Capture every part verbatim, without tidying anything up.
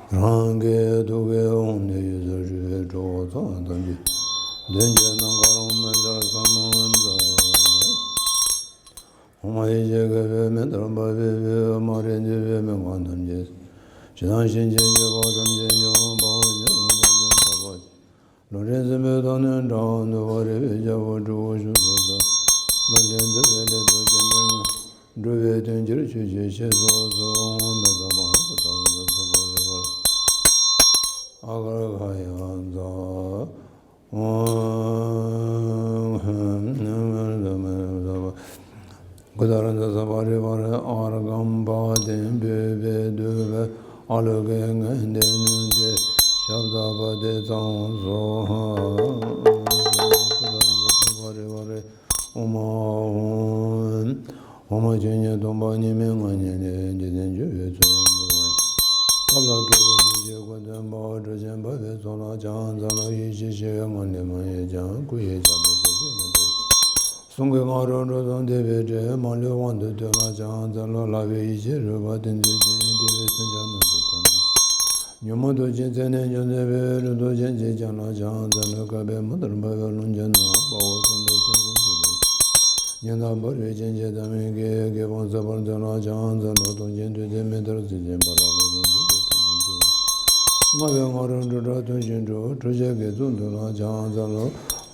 རང་གི་ཐུགས་ཀའི་ཧཱུྃ་ནས་ཡུལ་ཟེར་སྤྲུལ་པའི་གྲོགས་ཚོགས་ཐམས་ཅད་མདུན་གྱི་ནམ་མཁར་འོད་ཟེར་ས་མང་ཛ། ཨོཾ་ཡེ་ཤེས་མཁས་པའི་མེ་ལྟར་འབར་བའི་དབུས། མ་རིག་འདུས་པའི་མི་ཁ་ཐམས་ཅད་ཞི་དང་ཞི་བྱེད་ཀྱི་དཔལ་ཐམས་ཅད་འཇོམས་པ་འོད་ཆེན་ལྷུན་པོ་ཅན་དག་པ་ཆེ། ལུས་རིན་སྲིན་པོའི་ཐོག་ནས་འབྲང་བ་ནུབ་པ་རིག་པའི་རྒྱལ་པོ་སྤྲུལ་སྐུ་བཞུགས་སོ་སོ། ལུས་འབྲིང་འདུས་པའི་ལས་དུ་སྤྱན་འདྲེན་ན། འགྲོ་བའི་དོན་ཕྱིར་ཆོས་ཀྱི་ཞེས་སོགས་སུ་འོང་བའི་ཚོགས་མང་པོ་དང་ལུས་སུ་བོར་བ་ཨ་གར་ཁ་ཡ་ཛ། ཨོཾ། གུ་དར་ཛ་ས་པ་རི་བ་རི་ཨརྒྷཾ་པཱ་ཏིཾ་བུདྡྷེ་དུདྡྷེ་ཨ་ལོ་ཀེ་ངན་ཏེ་ནུདྡྷེ་ཤབྡ་པ་ཏེ་ཙ་འོ་སྭཱ་ཧཱ། གུ་དར་ཛ་ས་པ་རི་བ་རི་ཨོཾ་ཨཱཿཧཱུྃ། འོ་མ་བཅུ་གཉིས་སྟོང་པ་ཉི་མའི་ངང་ཉིད་ནས། འཇིག་རྟེན་སྤྱི་བོའི་ཚུལ་ཡང་འདུལ་བ་ཡི། ཐབས་ལ་མཁས་པའི་ཡེ་ཤེས་ཀུན་སྟོན་པ། གྲུབ་ཆེན་དཔའ་བོའི་ཚོགས་ལ་ཕྱག་འཚལ་ལོ། ཡེ་ཤེས་ཞི་བའི་ངང་ལས་མ་གཡོས་ཀྱང་། སྐུ་ཡི་ཞབས་ཏོག་ཚུལ་བཞིན་མ་བྱས་ཀྱང་། གསུང་གི་ང་རོ་འགྲོ་དོན་བདེ་བའི་སྒྲས། མ་ལུས་དབང་དུ་སྡུད་ལ་ཕྱག་འཚལ་ལོ། ལྷག་པའི་ཡེ་ཤེས་རོལ་པ་བསྟན་མཛོད་ཅན། བདེ་བའི་མཚོན་ཆ་རྣམས་སུ་ཐོན་ལ། ཉོན་མོངས་དུག་ཅན་རྩད་ནས་འཇོམས་མཛད་པའི། གྲུབ་ཐོབ་ཆེན་གྱི་ཞབས་ལ་ཕྱག་འཚལ་ལོ། བསྐལ་པའི་མུ་ལྟར་འབར་བའི་ཀློང་ཆེན་ན། དཔའ་བོ་གསང་སྟོབས་ཆེན་པོ་སུ་དང་། ཉི་ཟླ་འབར་བའི་སྤྱན་གྱི་ཟླ་མིག་གིས། སྒེག་དབང་ཟད་པར་མཛད་ལ་ཕྱག་འཚལ་ལོ། སྟོབས་ཆེན་བདུད་རྩི་མེ་ལྟར་བརྗིད་ཅན་པ། རང་ལུས་ཟུང་འཇུག་གི་ཐུགས་ཉིད་ཀྱིས། རྔ་བའི་ང་རོ་འབྲུག་སྒྲ་ཐོན་ཞིང་འགྲོ། ཁྲོ་ཆུའི་དགེ་ཚོགས་འདུ་ལ་ཕྱག་འཚལ་ལོ།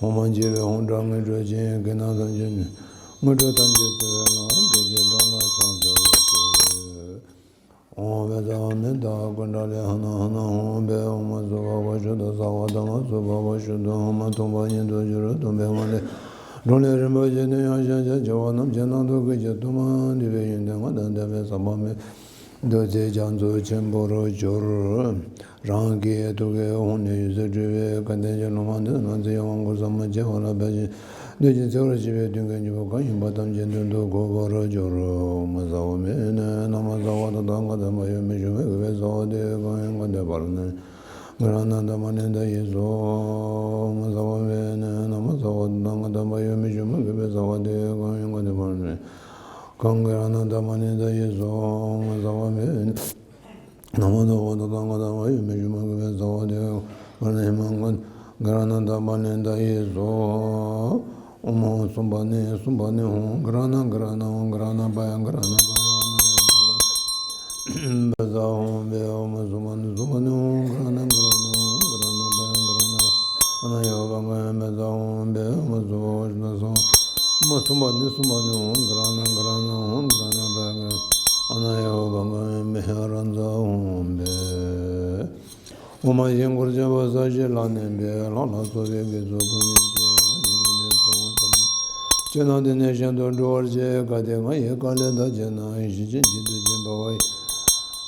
འོ་མ་འཇིལ་བའི་ཧཱུྃ་སྒྲ་ངེས་གྲོལ་ཅིང་། གེགས་སྣང་ཐམས་ཅད་དངོས་གྲུབ་ཐམས་ཅད་སྩོལ་བའི་ལྷ། བགེགས་ཀྱི་དགྲ་ལ་ཕྱག་འཚལ་ལོ། ཨོཾ་བཛྲ་ཨ་མི་ཏ་ཀུཎྜ་ལི་ཧ་ན་ཧ་ན་ཧཱུྃ་ཕཊ། ཨོཾ་སྭ་བྷཱ་ཝ་ཤུདྡྷ་སྭ་བྷཱ་དྷཱ་མ་སྭ་བྷཱ་ཝ་ཤུདྡྷ་ཨོཾ་མ་ཐུབ་པ་ཉིད་དུ་གྱུར། སྟོང་པའི་ངང་ལས་སྒྲོན་ལས་རིན་པོ་ཆེ་ནི། ཡང་ཞིང་གཞག་བྱ་བ་རྣམས་ཀྱི་ནང་དུ་གི་ཅིག་ཏུ་མ་འདུས་པའི་ཡོན་ཏན་ལྔ་དང་ལྡན་པའི་ཟབ་པ་མི་འདོད་རྩེའི་རྒྱ་མཚོ་ཆེན་པོར་གྱུར། རང་གི་ཐུགས་ཀའི་ཧཱུྃ་ནས་ཡུལ་ཟེར་སྤྲུལ་པའི་སྐལ་ལྡན་གྱི་སློབ་མ་འདི་རྣམས་ཚེ་ཡི་དབང་བསྐུར་ཟབ་མོ་བྱེད་པ་ལ་འབད་ཅིང་། འདོད་ཅིང་འཚེ་བར་བྱེད་པའི་དོན་གྱི་འཇུག་པ་གང་ཡིན་པ་ཐམས་ཅད་དོན་དུ་གོ་བར་འགྱུར། ཨོཾ་སྭ་བྷཱ་མེ་ནི་ན་མ་སྭ་བྷཱ་ཏ་ཐཱ་ག་ཏ་མ་ཡོ་མི་ཤུ་མ་གི་བེ་སྭ་བྷཱ་ཏེ་གང་ཡིན་ག་ཏེ་བར་ནི་ག་ར་ཎ་དྷརྨ་ནི་ད་ཡེ་སྭཱ་ཧཱ། ཨོཾ་སྭ་བྷཱ་མེ་ནི་ན་མ་སྭ་བྷཱ་ཏ་ཐཱ་ག་ཏ་མ་ཡོ་མི་ཤུ་མ་གི་བེ་སྭ་བྷཱ་ཏེ་གང་ཡིན་ག་ཏེ་བར་ནི་གང་ག་ར་ཎ་དྷརྨ་ནི་ད་ཡེ་སྭཱ་ཧཱ། ཨོཾ་སྭ་བྷཱ་མེ་ནི། ན་མ་སྭ་བྷཱ་ཏ་ཐཱ་ག་ཏ་མ་ཡོ་མི་ཤུ་མ་གི་བེ་སྭ་བྷཱ་ཏེ་ག་ར་ཎ་ཧི་མ་ག་ར་ཎ་དྷརྨ་ནི་ད་ཡེ་སྭཱ་ཧཱ། ཨོཾ་ཨཱཿཧཱུྃ་སུམ་བྷ་ནི་སུམ་བྷ་ནི་ཧཱུྃ། ག་ར་ཎ་ག་ར་ཎ་ཧཱུྃ། ག་ར་ཎ་བྷ་ཡ་ག་ར་ཎ་བྷ་ཡ་ཨ་ན་ཡོ་བྷ་ག་ཡ་བེ་སྭཱ་ཧཱུྃ་བྷེ། ཨོཾ་ཨཱཿཧཱུྃ་སུམ་བྷ་ནི་སུམ་བྷ་ནི་ཧཱུྃ། ག་ར་ཎ་ག་ར་ཎ་ཧཱུྃ། ག་ར་ཎ་བྷ་ཡ་ག་ར་ཎ་ཨ་ན་ཡོ་བྷ་ག་ཡ་བེ་སྭཱ་ཧཱུྃ་བྷེ། ཨོཾ་ཨཱཿཧཱུྃ་སུམ་བྷ་ནི་སུམ་བྷ་ནི་ཧཱུྃ། ག་ར་ཎ་ག་ར་ཎ་ཧཱུྃ། ག་ར་ཎ་བྷ་ཡ་ག་ར་ཎ་ཨ་ན་ཡོ་བྷ་ག་ཡ་བེ་ཧ་ར་ཛ་ཧཱུྃ་བྷེ། ཨོཾ་ཞིང་འཁོར་བཅས་པ་ས་གཞི་ལ་གནས་པའི་ལྷ་ལ་སོགས་པའི་དགེ་ཚོགས་ཀུན་བྱིན་གྱིས་བརླབ་ནས་ཉན་ཐོས་ཚེ་དབང་ཐོབ་པར་བྱས་ནས་དེ་ནས་གཞན་དུ་འགྲོ་བར་བྱེད། གལ་ཏེ་ང་ཡི་དཀའ་ལས་འདའ་བྱེད་ན། ཡེ་ཤེས་ཅན་གྱི་མཐུ་ཆེན་འབར་བ་ཡིས།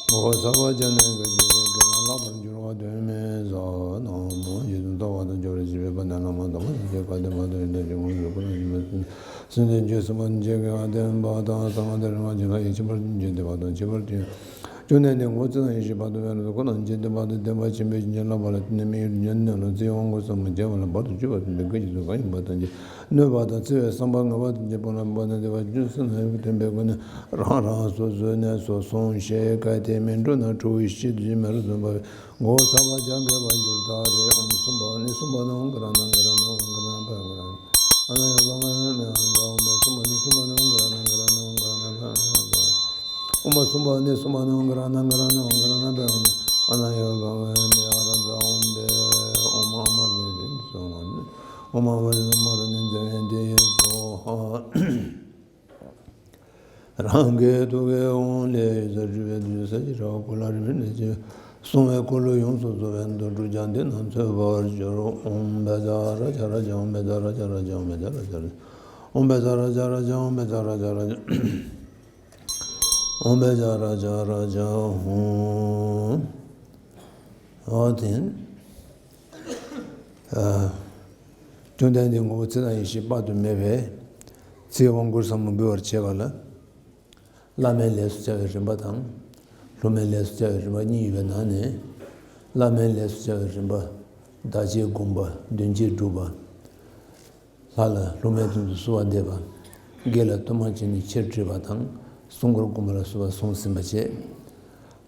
ངོ་བོ་ཚངས་པར་སྤྱད་ནས་བགེགས་ཀྱི་བགེགས་རྣམས་བརླག་པར་འགྱུར་བ་དོན་མེད་ཟེར། ན་མོ། རྗེ་བཙུན་ལྟ་བ་དང་སྦྱོར་བར་བྱེད་པའི་དཔལ་ལྡན་བླ་མ་དམ་པ་སངས་རྒྱས་དཔལ་ལྡན་མ་དང་ཡོན་ཏན་གྱི་དངོས་གྲུབ་སྐུ་ལ་ཞིང་མ་སེམས་ཅན་རྒྱུད་གསུམ་པ་འཇིག་རྟེན་པ་དང་གསང་སྔགས་དང་རིག་སྔགས་ཀྱི་ལྷ་ཡིས་ཁྱིམ་པར་བྱེད་པ་དང་ཁྱིམ་པར་བྱེད། བཅོམ་ལྡན་འདས་ངོ་བོ་ཚེ་དང་ཡེ་ཤེས་དཔག་ཏུ་མེད་པ་དང་ཁོ་ན་ཉིད་ཀྱི་བདེན་པ་དང་ལྡན་པ་ཆེན་པོའི་བྱིན་གྱིས་བརླབས་པ་ལ་བརྟེན་ནས་མི་ཡུལ་དུ་ཉོན་མོངས་ལ་བརྩེ་བའི་དབང་བསྐུར་ཟབ་མོ་བྱས་པ་ལ་བར་དུ་གཅོད་པར་འདོད་པའི་བགེགས་ཀྱི་ཚོགས་གང་ཡིན་པ་ཐམས་ཅད་གནོད་པ་དང་བརྩེ་བའི་བསམ་པ་ངེས་པར་དུ་བསྐྱེད་པ་ལ་བར་དུ་བདེ་བ་ཅུང་ཟད་ན་ཡང་ཐོན་པའི་སྒོ་ནས་རང་རང་སོ་སོའི་གནས་སུ་སོང་ཞིང་གལ་ཏེ་མི་འགྲོ་ན་ཁྲོ་བོའི་སྤྱི་དུ་མེ་རུ་སོན་པ་ངོ་བོ་ཚངས་པ་རྒྱ་འགེབས་པར་འགྱུར་ད་རེ། ཨོཾ་སུམ་བྷ་ནི་སུམ་བྷ་ནི་ཧཱུྃ། ག་ར་ཎ་ག་ར་ཎ་ཧཱུྃ། ག་ར་ཎ་བྷ་ཡ་ག་ར་ཎ་ཨ་ན་ཡོ་བྷ་ག་ཡ་མེ་ཧ་ར་ཛ་ཧཱུྃ་བྷེ། སུམ་བྷ་ནི་སུམ་བྷ་ནི་ཧཱུྃ། ག་ར་ཎ་ག་ར་ཎ་ཧཱུྃ། ག་ར་ཎ་བྷ་ཡ་ག་ར་ཎ། ཨོཾ་སུམ་བྷ་ནི་སུམ་བྷ་ནི་ཧཱུྃ། ག་ར་ཎ་ག་ར་ཎ་ཧཱུྃ། ག་ར་ཎ་བྷ་ཡ་ག་ར་ཎ་ཨ་ན་ཡོ་བྷ་ག་ཡ་མེ་ཧ་ར་ཛ་ཧཱུྃ་བྷེ། ཨོཾ་ཨ་མ་ཎི་ཧྲཱིཿ་སྭཱ་ཧཱ། ཨོཾ་ཨ་མ་ཎི་ཨ་མ་ཎི་ཛ་ཡ་ཏི་ཡེ་སྭཱ་ཧཱ། རང་གི་ཐུགས་ཀའི་ཧཱུྃ་ལས་ཡུལ་ཟེར་སྤྲུལ་པའི་བདུད་རྩི་ས་གཞི་ར་བ་ཀུ་ལ་རི་མི་ནས་ཀྱི་སྲུང་བའི་འཁོར་ལོ་ཡོངས་སུ་རྫོགས་པའི་འདུ་འཕྲོ་རྒྱ་མདུད་རྣམས་འཚོལ་བར་འགྱུར། ཨོཾ་བཛྲ་ཛྲ་ར་ཛྲ་ཨོཾ་བཛྲ་ཛྲ་ར་ཛྲ་ཨོཾ་བཛྲ་ཛྲ་ར་ཛྲ་ཨོཾ་བཛྲ་ཛྲ་ར་ཛྲ་ཨོཾ་བཛྲ་ཛྲ་ར་ཛྲ་ཨོཾ་བཛྲ་ཛྲ་ར་ཛྲ་ཧཱུྃ། ཨོ་དེ། ཨ། བཅོམ་ལྡན་འདས་ངོ་བོ་ཚེ་དང་ཡེ་ཤེས་དཔག་ཏུ་མེད་པས་ཚེའི་དབང་བསྐུར་ཟབ་མོ་འབུལ་བར་བྱེད་པ་ལ། བླ་མའི་ལས་སུ་བྱ་བའི་རིམ་པ་དང་། སློབ་མའི་ལས་སུ་བྱ་བའི་རིམ་པ་གཉིས་ཡོད་པའི་ནང་ནས། བླ་མའི་ལས་སུ་བྱ་བའི་རིམ་པ། བདག་བསྐྱེད་བསྒོམ་པ། མདུན་བསྐྱེད་སྒྲུབ་པ། ལྷ་ལ་སློབ་མའི་དོན་དུ་གསོལ་བ་འདེབས་པ། དགེ་ལ་བསྟོད་སྨོན་བྱས་ནས་ཆེར་བགྲོད་པ་དང་། གསུང་མགུར་བསྒོམ་པ་ལ་སོགས་པ་གསུངས་ཟིན་པ་བཅས།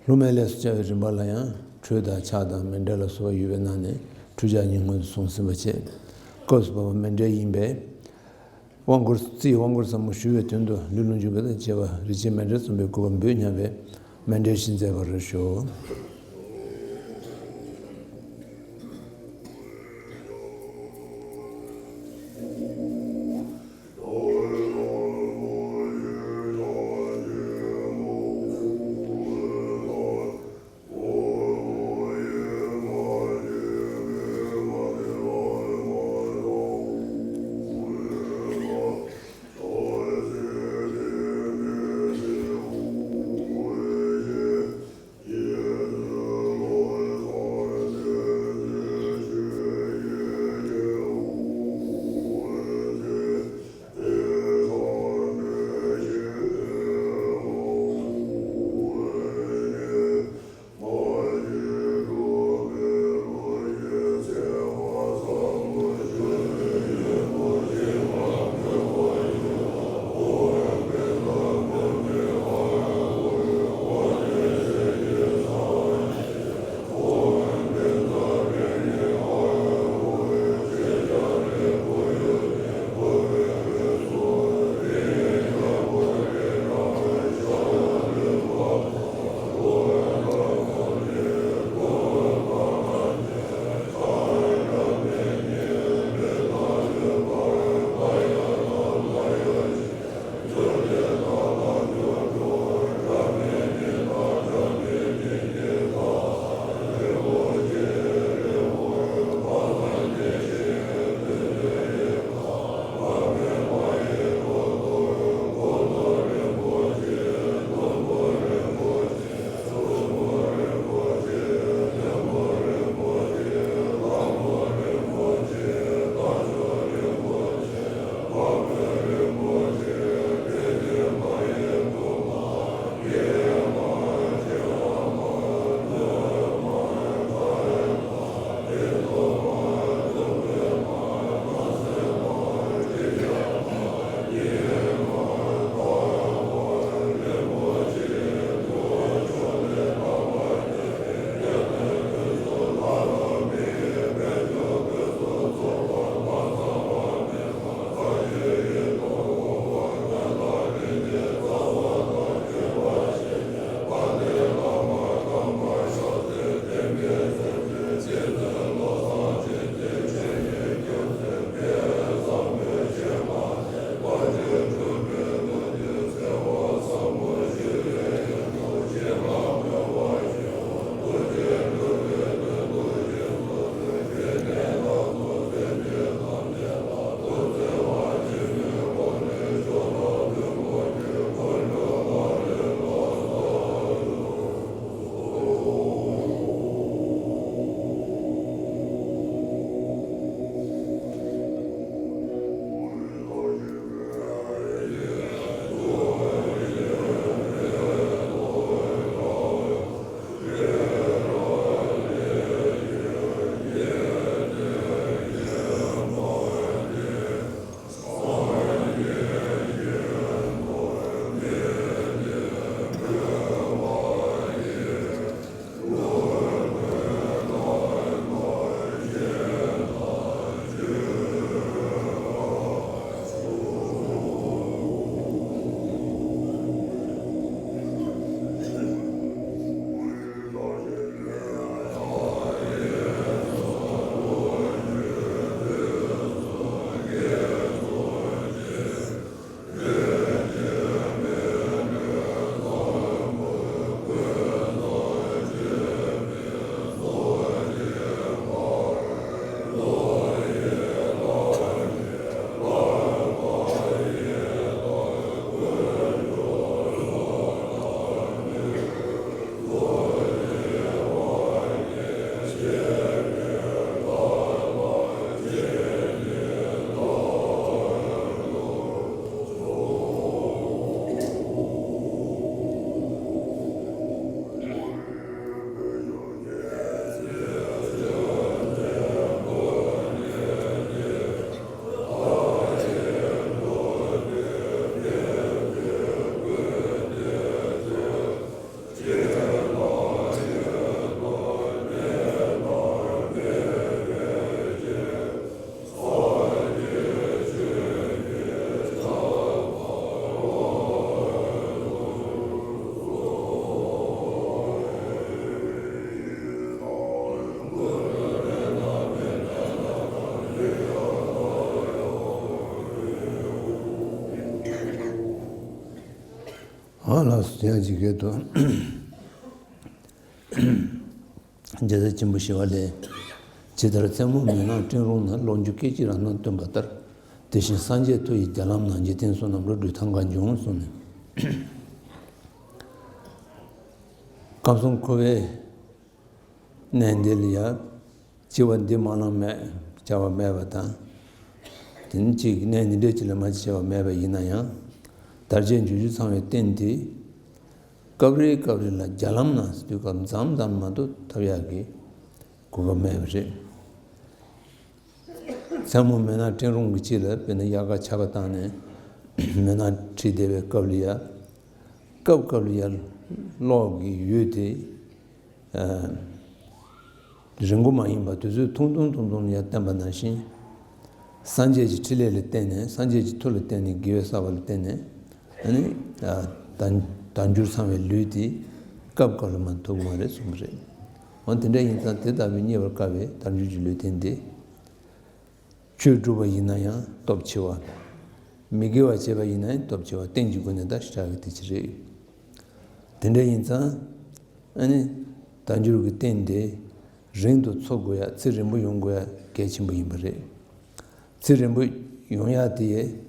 སྒྲོལ་མའི་ལས་སུ་བྱ་བའི་རིམ་པ་ལ་ཡང་ཁྲུས་དང་ཕྱག་དང་མཎྜལ་ལ་སོགས་པ་ཡོད་པའི་ནང་ནས་ཁྲུས་ཕྱག་གཉིས་སྔོན་དུ་སོང་ཟིན་པ་བྱས། སྐབས་སུ་བབ་པ་མཎྜལ་ཡིན་པས། དབང་བསྐུར་རྩིས་དབང་བསྐུར་ཟབ་མོ་ཞུ་བའི་དོན་དུ་ལུས་ལོངས་སྤྱོད་པ་དང་བཅས་པ་རིན་ཆེན་མཎྜལ་བརྩམ་པའི་སྐུ་པར་འབུལ་སྙམ་པའི་མཎྜལ་ཞིག་མཛད་པར་ཞུ། ཨ་ལགས་སོ། ཡང་ཅིག་གལ་དུ། རྒྱལ་སྲས་ཆེན་པོ་ཞི་བ་ལྷས། ཇི་ལྟར་མཚན་མོ་མུན་ནག་སྤྲིན་རུང་ན། ལོ་འགྱུར་སྐད་ཅིག་རང་སྣང་སྟོན་པ་ལྟར། དེ་བཞིན་སངས་རྒྱས་མཐུ་ཡི་རྒྱ་ལམ་ན། འཇིག་རྟེན་གསུམ་རྣམས་རབ་བསྒྲུབས་ཐང་ག་འབྱུང་གསུངས་ནས། སྐབས་གསུམ་འཁོར་བའི་གནས་འདི་ལ་ཡང་སྐྱེ་བ་འདི་མ་བླངས་མེད་བྱ་བ་མེད་པ་དང་། དེ་ནི་གཅིག་གནས་འདི་འདྲའི་ཅིག་ལ་མ་བྱས་པ་མེད་པ་ཡིན་ན་ཡང་། དལ་བྱེད་འབྱུང་འགྱུར་ཚང་བའི་རྟེན་འདི། སྐབས་རེ་སྐབས་རེ་ལ་རྒྱ་ལམ་ན་དུས་སྐབས་མཚམས་མཚམས་མ་གཏོགས་ཐོབ་ཡག་གི་གོ་སྐབས་མེད་པ་རེད། མཚན་མོ་མུན་ནག་སྤྲིན་རུང་གི་དཀྱིལ་ལ་དཔེར་ན་དབྱར་ཁ་ཆར་པ་བཏང་ནས་མུན་ནག་འཁྲིགས་བསྡད་པའི་སྐབས་ལ་ཡ། སྐབས་སྐབས་ལ་ཡ་གློག་གི་འོད་དེ། ཨ། རིང་པོ་མ་ཡིན་པར་དུས་ཚོད་ཐུང་ཐུང་ཐུང་ཐུང་ལ་ཡ་བསྟན་པ་ནང་བཞིན། སངས་རྒྱས་ཀྱི་ཕྲིན་ལས་ལ་བརྟེན་ནས། སངས་རྒྱས་ཀྱི་མཐུ་ལ་བརྟེན་ནས། དགེ་བའི་བསགས་པ་ལ་བརྟེན་ནས། ཨ་ནི། ཨ། དལ་དལ་འབྱོར་ཚང་བའི་ལུས་དེ་སྐབས་སྐབས་ལ་མ་ཐོབ་ཀྱི་མ་རེད་གསུངས་པ་རེད། འོ་དེ་འདྲ་ཡིན་ཙང་དེ་ལྟ་བུའི་རྙེད་པར་དཀའ་བའི་དལ་འབྱོར་གྱི་ལུས་རྟེན་དེ། ཆོས་སྒྲུབ་པ་ཡིན་ན་ཡང་སྟོབས་ཆེ་བ། མི་དགེ་བ་བྱས་པ་ཡིན་ན་ཡང་སྟོབས་ཆེ་བ། རྟེན་གྱི་སྒོ་ནས་ད་ཞེ་དྲག་གི་དེ་ཅི་རེད། དེ་འདྲ་ཡིན་ཙང་། ཨ་ནི། དལ་འབྱོར་གྱི་རྟེན་དེ་རིང་དུ་འཚོ་དགོས་ཡ། ཚེ་རིང་པོ་ཡོང་དགོས་ཡ་གལ་ཆེན་པོ་ཡིན་པ་རེད། ཚེ་རིང་པོ་ཡོང་ཡ་དེ།